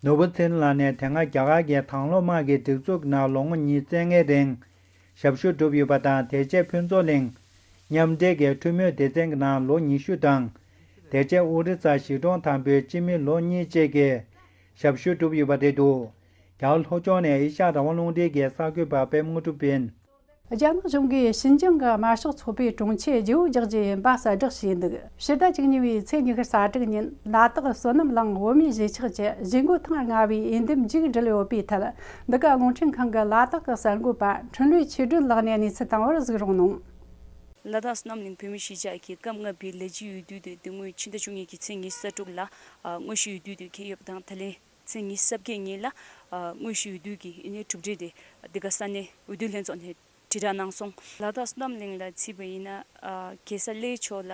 ནོར་བུ་ཚེ་རིང་ལགས་ནས་དེ་སྔ་རྒྱ་གར་གྱི་དྭང་བླངས་དམག་གི་སྒྲིག་འཛུགས་ནང་ལོ་ངོ་ཉིས་བཙན་ལྔའི་རིང་ཞབས་ཞུ་བསྒྲུབས་ཡོད་པ་དང་། དེ་རྗེས་ཕུན་ཚོགས་གླིང་མཉམ་འབྲེལ་གྱི་འཕྲུལ་མོའི་སྡེ་ཚན་གྱི་ནང་ལོ་ཉི་ཤུ་དང་། དེ་རྗེས་ཨོ་རི་ས་གཞིས་གྲོང་དང་པོའི་སྤྱི་མི་ལོ་གཉིས་བཅས་ཀྱི་ཞབས་ཞུ་བསྒྲུབས་ཡོད་པ་རེད་འདུག་རྒྱ་གར་ལྷོ་ཕྱོགས་ནས་ཨེ་ཤ་ཡ་རང་དབང་རླུང་འཕྲིན་གྱི་གསར་འགོད་པ་པད་མ་དངོས་གྲུབ་ཡིན། རྒྱ་ནག་གཞུང་གིས་ཞིན་ཅང་གི་དམར་ཤོག་ཚོགས་པའི་དྲུང་ཆེར་བརྗེ་པོ་རྒྱག་རྒྱུའི་འབའ་གསལ་བསྒྲགས་བྱས་འདུག་ཕྱི་ཟླ་བཅུ་གཉིས་པའི་ཚེས་ཉི་ཤུ་རྩ་དྲུག་ཉིན་ལ་དྭགས་བསོད་ནམས་གླིང་བོད་མིའི་གཞིས་ཆགས་ཀྱི་བཞེས་སྒོ་ཐེངས་ལྔ་པའི་འོས་འདེམས་མཇུག་བསྒྲིལ་ཡོད་པའི་ཐད། འདི་ག་རླུང་འཕྲིན་ཁང་གི་ལ་དྭགས་ཀྱི་གསར་འགོད་པ་འཕྲིན་ལས་ཆོས་སྒྲོན་ལགས་ནས་གནས་ཚུལ་བཏང་བར་གཟིགས་རོགས་གནང་། ལ་དྭགས་བསོད་ནམས་གླིང་བོད་མིའི་གཞིས་ཆགས་ཀྱི་སྐབས་ལྔ་པའི་ལས་བྱེད་འོས་བསྡུ་དེ་དེ་སྔོན་ཕྱི་ཟླ་བཅུ་གཉིས་ཀྱི་ཚེས་ཉི་ཤུ་རྩ་དྲུག་ལ་དངོས་གཞིའི་འོས་བསྡུ་དེ་འཁེལ་ཡོད་པ་དང་། ད་ལན་ཚེས་ཉི་ཤུ་རྩ་བརྒྱད་ཉིན་ལ་ཨ་དངོས་གཞིའི་འོས་བསྡུ་གི་ཨ་ནི་གྲུབ་འབྲས་དེ་འདི་ག་ས་གནས་འོས་བསྡུ་ལྷན་ཚོགས་ནས་དྲིལ་བསྒྲགས་གནང་སོང་། ལ་དྭགས་བསོད་ནམས་གླིང་ལ་བརྩིས་པ་ཡིན་ན། ཨ་གེ་སར་གླེ་ཕྱོགས་ལ་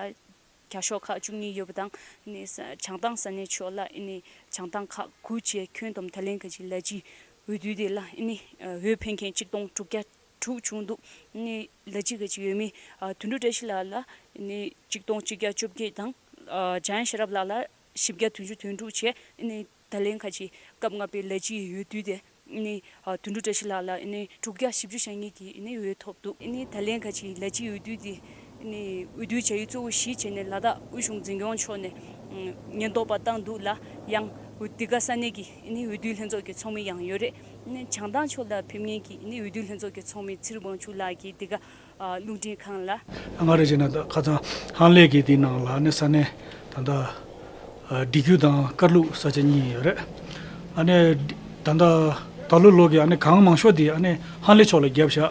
རྒྱ་ཤོག་ཁག་བཅུ་གཉིས་ཡོད་པ་དང་། ཨ་ནི་ས་བྱང་ཐང་ས་གནས་ཕྱོགས་ལ་ཨ་ནི་བྱང་ཐང་ཁག་དགུ་བཅས་ཁྱོན་བསྡོམས་ད་ལན་ཁ་ཅིག་ལ་རྒྱའི་འོས་བསྡུ་དེ་ལ་ཨ་ནི་ཨ་འོས་འཕེན་མཁན་གཅིག་སྟོང་དྲུག་བརྒྱ་དྲུག་བྱུང་འདུག་ཨ་ནི་ལ་རྒྱའི་ཁ་ཅིག་འོས་མི་ཨ་དོན་གྲུབ་བཀྲ་ཤིས་ལགས་ལ་ཨ་ནི་གཅིག་སྟོང་གཅིག་བརྒྱ་བཅོ་བརྒྱད་དང་། ཨ་འཇམ་དབྱངས་ཤེས་རབ་ལགས་ལ་བཞི་བརྒྱ་བདུན་ཅུ་དོན་དྲུག་བྱས། ཨ་ནི་ད་ལན་ཁ་ཅིག་སྐབས་ལྔ་པའི་ལ་རྒྱའི་འོས་བསྡུ་དེ་ནི་ཨ་དོན་གྲུབ་བཀྲ་ཤིས་ལགས་ལ་ནི་དྲུག་བརྒྱ་བཞི་བཅུ་ཞེ་གཉིས་ཀྱི་ནི་འོས་ཐོབ་འདུག་ནི་ད་ལན་ཁ་ཅིག་ལ་རྒྱའི་འོས་བསྡུ་དེ་ནི་འོས་བསྡུ་བྱ་ཡུལ་གཙོ་བོ་གཞིས་བྱས་ནས་ལ་དྭགས་དབུས་གཞུང་འཛིན་སྐྱོང་ཕྱོགས་ནས་ཉེན་རྟོག་པ་བཏང་འདུག་ལ། ཡང་འདི་ག་ས་གནས་ཀྱི་ནི་འོས་བསྡུ་ལྷན་ཚོགས་ཀྱི་ཚོགས་མི་ཡང་ཡོད་རེད། ནི་བྱང་ཐང་ཕྱོགས་ལ་ཕེབས་མཁན་གྱི་ནི་འོས་བསྡུ་ལྷན་ཚོགས་ཀྱི་ཚོགས་མི་ཚེ་རིང་དབང་ཕྱུག་ལགས་ཀྱིས་འདི་ག་ཨ་རླུང་འཕྲིན་ཁང་ལ། ང་རེ་བྱས་ན་ད་ཁ་སང་ཧང་ལེ་གི་དེའི་ནང་ལ་ནི་ས་གནས་ད་ལྟ་ཨ་བྲིས་རྒྱུད་དང་དཀར་ལུག་ས་ཆ་གཉིས་ཡོད་རེད། ཨ་ནི་ད་ལྟ་ད་ལོ་ལོ་གི་ཨ་ནི་གང་མང་ཤོས་དེ་ཨ་ནི་ཧང་ལེ་ཕྱོགས་ལ་བརྒྱབ་བཞག་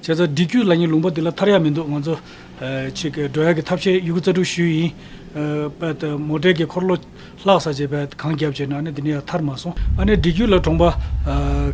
བྱས་ཙང་བྲིས་རྒྱུད་ལ་ནི་ལུང་པ་དེ་ལ་ཐར་ཡ་མི་འདུག་ང་ཚོ་ཨ་ཅིག་འགྲོ་ཡ་གི་ཐབས་ཤེས་ཡོད་རྒུ་རྩལ་སྤྲུགས་ཞུས་ཡིན། ཨ་པད་མོ་ཊའི་གི་འཁོར་ལོ་ལྷག་ས་བྱས་པས་གང་བརྒྱབ་བྱས་ན་ཨ་ནི་འདི་ནས་ཡང་ཐར་མ་སོང་། ཨ་ནི་བྲིས་རྒྱུད་ལ་གྲོང་པ་ཨ་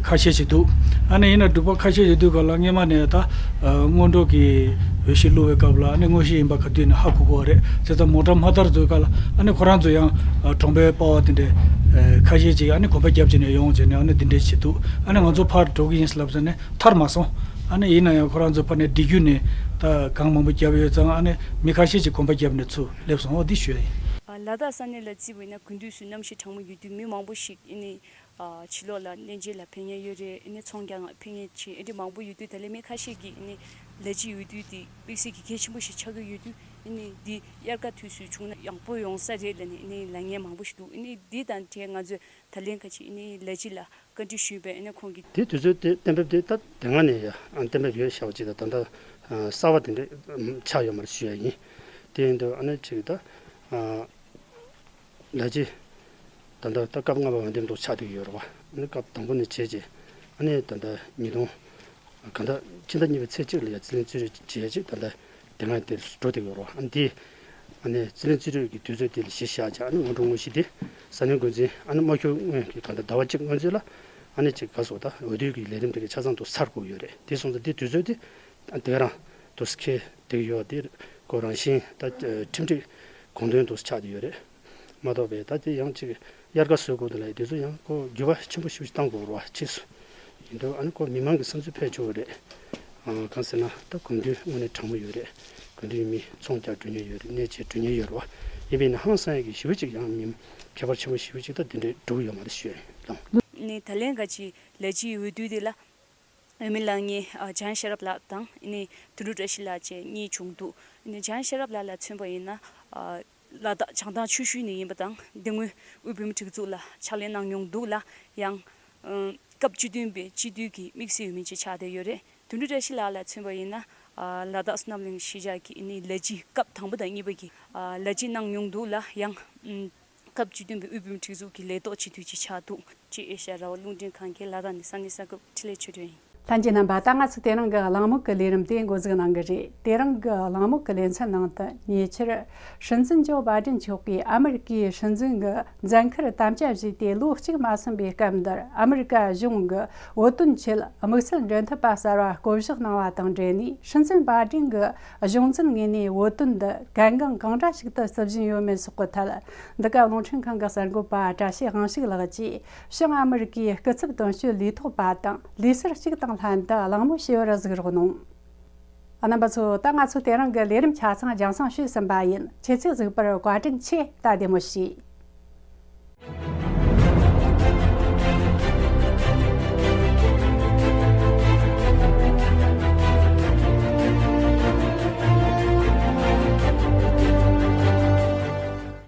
ཁ་ཤས་ཤིག་འདུག་ཨ་ནི་ཡིན་ན་འབྲུག་པ་ཁ་ཤས་ཤིག་འདུག་ག་ལ་སྔས་མ་ནས་ད་ཨ་སྔོན་འགྲོ་གི་འོས་གཞི་བླུག་པའི་སྐབས་ལ་ཨ་ནི་དངོས་གཞི་ཡིན་པ་ག་དུས་ནས་ཧ་གོ་གོ་བ་རེད། བྱས་ཙང་མོ་ཊ་མ་དར་ཚོའི་སྐབས་ལ་ཨ་ནི་ཁོ་རང་ཚོ་ཡང་ཨ་གྲོང་པའི་པ་ཕ་དེ་འདྲས་ཨ་ཁ་ཤས་ཅིག་ཨ་ནི་གོམ་པ་བརྒྱབ་བྱས་ནས་ཡོང་བྱས་ནས་ཨ་ནི་འདི་འདྲས་བྱེད་འདུག་ཨ་ནི་ང་ཚོ་ཕར་འགྲོ་གི་ཡིན་ལབ་ས་ནས་ཐར་མ་སོང་། ཨ་ནི་ཡིན་ན་ཡང་ཁོ་རང་ཚོ་ཕར་ནས་བྲིས་རྒྱུད་ནས་ད་གང་མང་པོ་བརྒྱབ་ཡོད་ཙང་ཨ་ནི་མི་ཁ་ཤས་ཅིག་གོམ་པ་བརྒྱབ་ནས་ཚུར་སླེབས་སོང་། འོ་འདི་ཞུ་ཡ་ཡིན། ལ་དྭགས་ས་གནས་ལ་བརྩིས་པ་ཡིན་ན་དགུན་དུས་སུ་གནམ་གཤིས་གྲང་མོ་ཡོད་དུས་མི་མང་པོ་ཞིག་ཨ་ནི་ཕྱི་ལོགས་ལ་གནས་མཇལ་ལ་ཕེབས་མཁན་ཡོད་རེད། ཨ་ནི་ཚོང་རྒྱག་ཕེབས་མཁན་ཅིག་ཨ་འདྲ་མང་པོ་ཡོད་དུས་ད་ལན་མི་ཁ་ཤས་ཀྱིས་ཨ་ནི་ལ་རྒྱའི་འོས་བསྡུ་དེ་དམིགས་བསལ་གྱི་གལ་ཆེན་པོ་ཞིག་ཆགས་ཀྱི་ཡོད་དུས། ཨ་ནི་འདི་དབྱར་ཁ་དུས་སུ་བྱུང་ན་ཡག་པོ་ཡོང་ས་རེད་ལབ་ནས་ཨ་ནི་ལབ་མཁན་མང་པོ་ཞིག་འདུག་ཨ་ནི་འདི་དང་འབྲེལ་ང་ཚོས་ད་ལན་ཁ་ཅིག་ཨ་ནི་ལ་སྤྱི་ལ་བཀའ་འདྲི་ཞུས་པས། ཨ་ནི་ཁོང་གིས། དེ་དུས་ཚོད་དེ་གཏན་འབེབས་དེ་ད་དེ་སྔ་ནས་ཡ་ཨ་གཏན་འབེབས་ཡོད་ཤག་པ་ཅིག་དང་ད་ལྟ་ཨ་གསར་བ་དེ་འདྲ་ཨམ་ཆགས་ཡོད་མ་རེད་ཞུ་ཡ་ཡིན། དེ་ཡིན་དུས་ཨ་ནི་ཅིག་ད་ཨ་ལ་སྤྱི་ད་ལྟ་ད་སྐབས་ལྔ་པ་འོས་འདེམས་ཐོག་ཆགས་བསྡད་ཀྱི་ཡོད་རེད་བ། ཨ་ནི་སྐབས་དང་པོ་ནས་བྱས་རྗེས་ཨ་ནི་ད་ལྟ་ཉིས་སྟོང་གང་ལྟར་ཕྱི་ཟླ་གཉིས་པའི་ཚེས་གཅིག་ལ་ཡ་རྩིས་ལེན་རྩིས་སྤྲོད་བྱས་རྗེས་ད་ལྟ་དེ་སྔ་དེར་འགྲོ་བསྡད་ཀྱི་ཡོད་རེད་བ། ཨ་ནི་དེ་ཨ་ནི་རྩིས་ལེན་རྩིས་སྤྲོད་ཀྱི་དུས་ཚོད་དེ་ལ་གཞི་བཞག་བྱས་ཨ་ནི་སྔོན་འགྲོ་དངོས་གཞི་དེ་ས་གནས་འགོ་འཛིན་ཨ་ནི་དམར་ཤོག་དངོས་ཀྱི་གང་ལྟར་ཟླ་བ་གཅིག་སྔོན་ཚུད་ལ་ཨ་ནི་ཅིག་ག་སོ་ད་འོས་བསྡུ་གི་ལས་རིམ་དེ་ག་ཆ་ཚང་དུ་ཚར་དགོས་ཡོད་རེད། དེ་སོང་ཙང་དེ་དུས་ཚོད་དེ་དེ་རང་དུ་འཁེལ་བསྡད་ཡོད། དེ་ཁོ་རང་བཞིན་ད་ཁྲིམས་སྒྲིག་དགོངས་དོན་དུ་ཆགས་བསྡད་ཡོད་རེད། མ་གཏོགས་པའི་ད་དེ་ཡང་ཅིག་དབྱར་ཁ་བཟོ་དགོས་འདུག་ལ་དེ་ཚོ་ཡང་ཁོ་འགྱུར་བ་ཆེན་པོ་ཞིག་བཏང་དགོས་རེད་བ། ཕྱིས་སུ་ཡིན་དུས་ཨ་ནི་ཁོ་མི་མང་གི་བསམ་ཚུལ་ཕལ་ཆེ་བ་རེད། ཨ་གང་ཟེར་ན་ད་དགོན་སྡེ་དངོས་གནས་དྲང་མོ་ཡོད་རེད། དགོན་སྡེའི་མི་ཚོང་རྒྱག་འགྲོ་མཁན་ཡོད་རེད། གནས་མཇལ་འགྲོ་མཁན་ཡོད་རེད་བ། ཡིན་པས་ན་ཧང་སང་ཡག་གི་ཞེ་པོ་ཅིག་ཡང་མི་ཁྱད་པར་ཆེན་པོ་ཞེ་པོ་ཅིག་ད་དེ་འདྲའི་འགྲོ་གི་ཡོད་མ་རེད་ཞུ་ཡ་ཡིན་ལགས། ནི་ད་ལན་ཁ་ཅིག་ལ་སྤྱིའི་འོས་བསྡུ་དེ་ལ་འོས་མི་ལངས་མཁན་ཨ་བྱང་ཤེས་རབ་ལགས་དང་ཨ་ནི་དོན་གྲུབ་བཀྲ་ཤིས་ལགས་བཅས་གཉིས་བྱུང་འདུག་ཨ་ནི་བྱང་ཤེས་རབ་ལགས་ལ་མཚོན་པ་ཡིན་ན་ཨ་ལ་དྭགས་བྱང་ཐང་ཆུ་ཤུལ་ནས་ཡིན་པ་དང་དེ་སྔོན་དབུས་བོད་མིའི་སྒྲིག་འཛུགས་ལ་ཕྱག་ལས་གནང་མྱོང་འདུག་ལ་ཡང་ཨ་སྐབས་བཅུ་བདུན་པའི་སྤྱི་འཐུས་ཀྱི་དམིགས་བསལ་འོས་མི་ཅིག་ཆགས་བསྡད་ཡོད་རེད། དོན་གྲུབ་བཀྲ་ཤིས་ལགས་ལ་མཚོན་པ་ཡིན་ན་ཨ་ལ་དྭགས་བསོད་ནམས་གླིང་གཞིས་ཆགས་ཀྱི་ཨ་ནི་ལ་སྤྱི་སྐབས་དང་པོ་དང་གཉིས་པ་གི་ཨ་ལ་སྤྱི་གནང་མྱོང་འདུག་ལ་ཡང་ཨ་སྐབས་བཅུ་བདུན་པའི་དབུས་བོད་མིའི་སྒྲིག་འཛུགས་ཀྱི་ལས་ཐོག་སྤྱི་འཐུས་ཅིག་ཆགས་འདུག་ཅེས་ཨེ་ཤ་ཡ་རང་དབང་རླུང་འཕྲིན་ཁང་གི་ལ་དྭགས་ནས་ས་གནས་གསར་འགོད་པ་འཕྲིན་ལས་ཆོས་སྒྲོན་ཡིན། ལྷན་རྒྱས་རྣམ་པ། ད་ང་ཚོས་དེ་རིང་གི་གླེང་མོལ་གྱི་ལས་རིམ་དེ་འགོ་འཛུགས་གནང་གི་རེད། དེ་རིང་གི་གླེང་མོལ་གྱི་ལེ་ཚན་ནང་དུ་ཉེ་ཆར་སྲིད་འཛིན་ཇོ་བྷའི་ཌེན་མཆོག་གིས་ཨ་མི་རི་ཀའི་སྲིད་འཛིན་གྱི་མཛད་འཁུར་དམ་བཅའ་བཞེས་ཏེ་ལོ་གཅིག་མ་ཟིན་པའི་སྐབས་འདིར་ཨ་མི་རི་ཀ་གཞུང་གི་བོད་དོན་ཆེད་དམིགས་བསལ་འབྲེལ་མཐུད་པ་གསར་བ་བསྐོ་གཞག་གནང་བ་དང་འབྲེལ་ནས། སྲིད་འཛིན་བྷའི་ཌེན་གྱི་གཞུང་འཛིན་ངོས་ནས་བོད་དོན་འདི་གལ་འགངས་གང་འདྲ་ཞིག་ཏུ་བརྩི་བཞིན་ཡོད་མེད་སོགས་ཀྱི་ཐད། འདི་ག་རླུང་འཕྲིན་ཁང་གི་གསར་འགོད་པ་བཀྲ་ཤིས་དབང་ཕྱུག་ལགས་ཀྱིས་བྱང་ཨ་མི་རི་ཀའི་སྐུ་ཚབ་དོན་གཅོད་ལས་ཐོག་པ་དང་ལས་ཟུར་གཅིག་དང་ལྷན་དུ་གླེང་མོལ་བྱས་པར་གཟིགས་རོགས་གནང་། རྣམ་པ་ཚོ། ད་ང་ཚོ་དེ་རིང་གི་ལས་རིམ་ཆ་ཚང་རྒྱང་སྲིང་ཞུས་ཟིན་པ་ཡིན། ཁྱེད་ཚོས་གཟིགས་པར་བཀའ་དྲིན་ཆེ། ད་བདེ་མོ་བྱོས།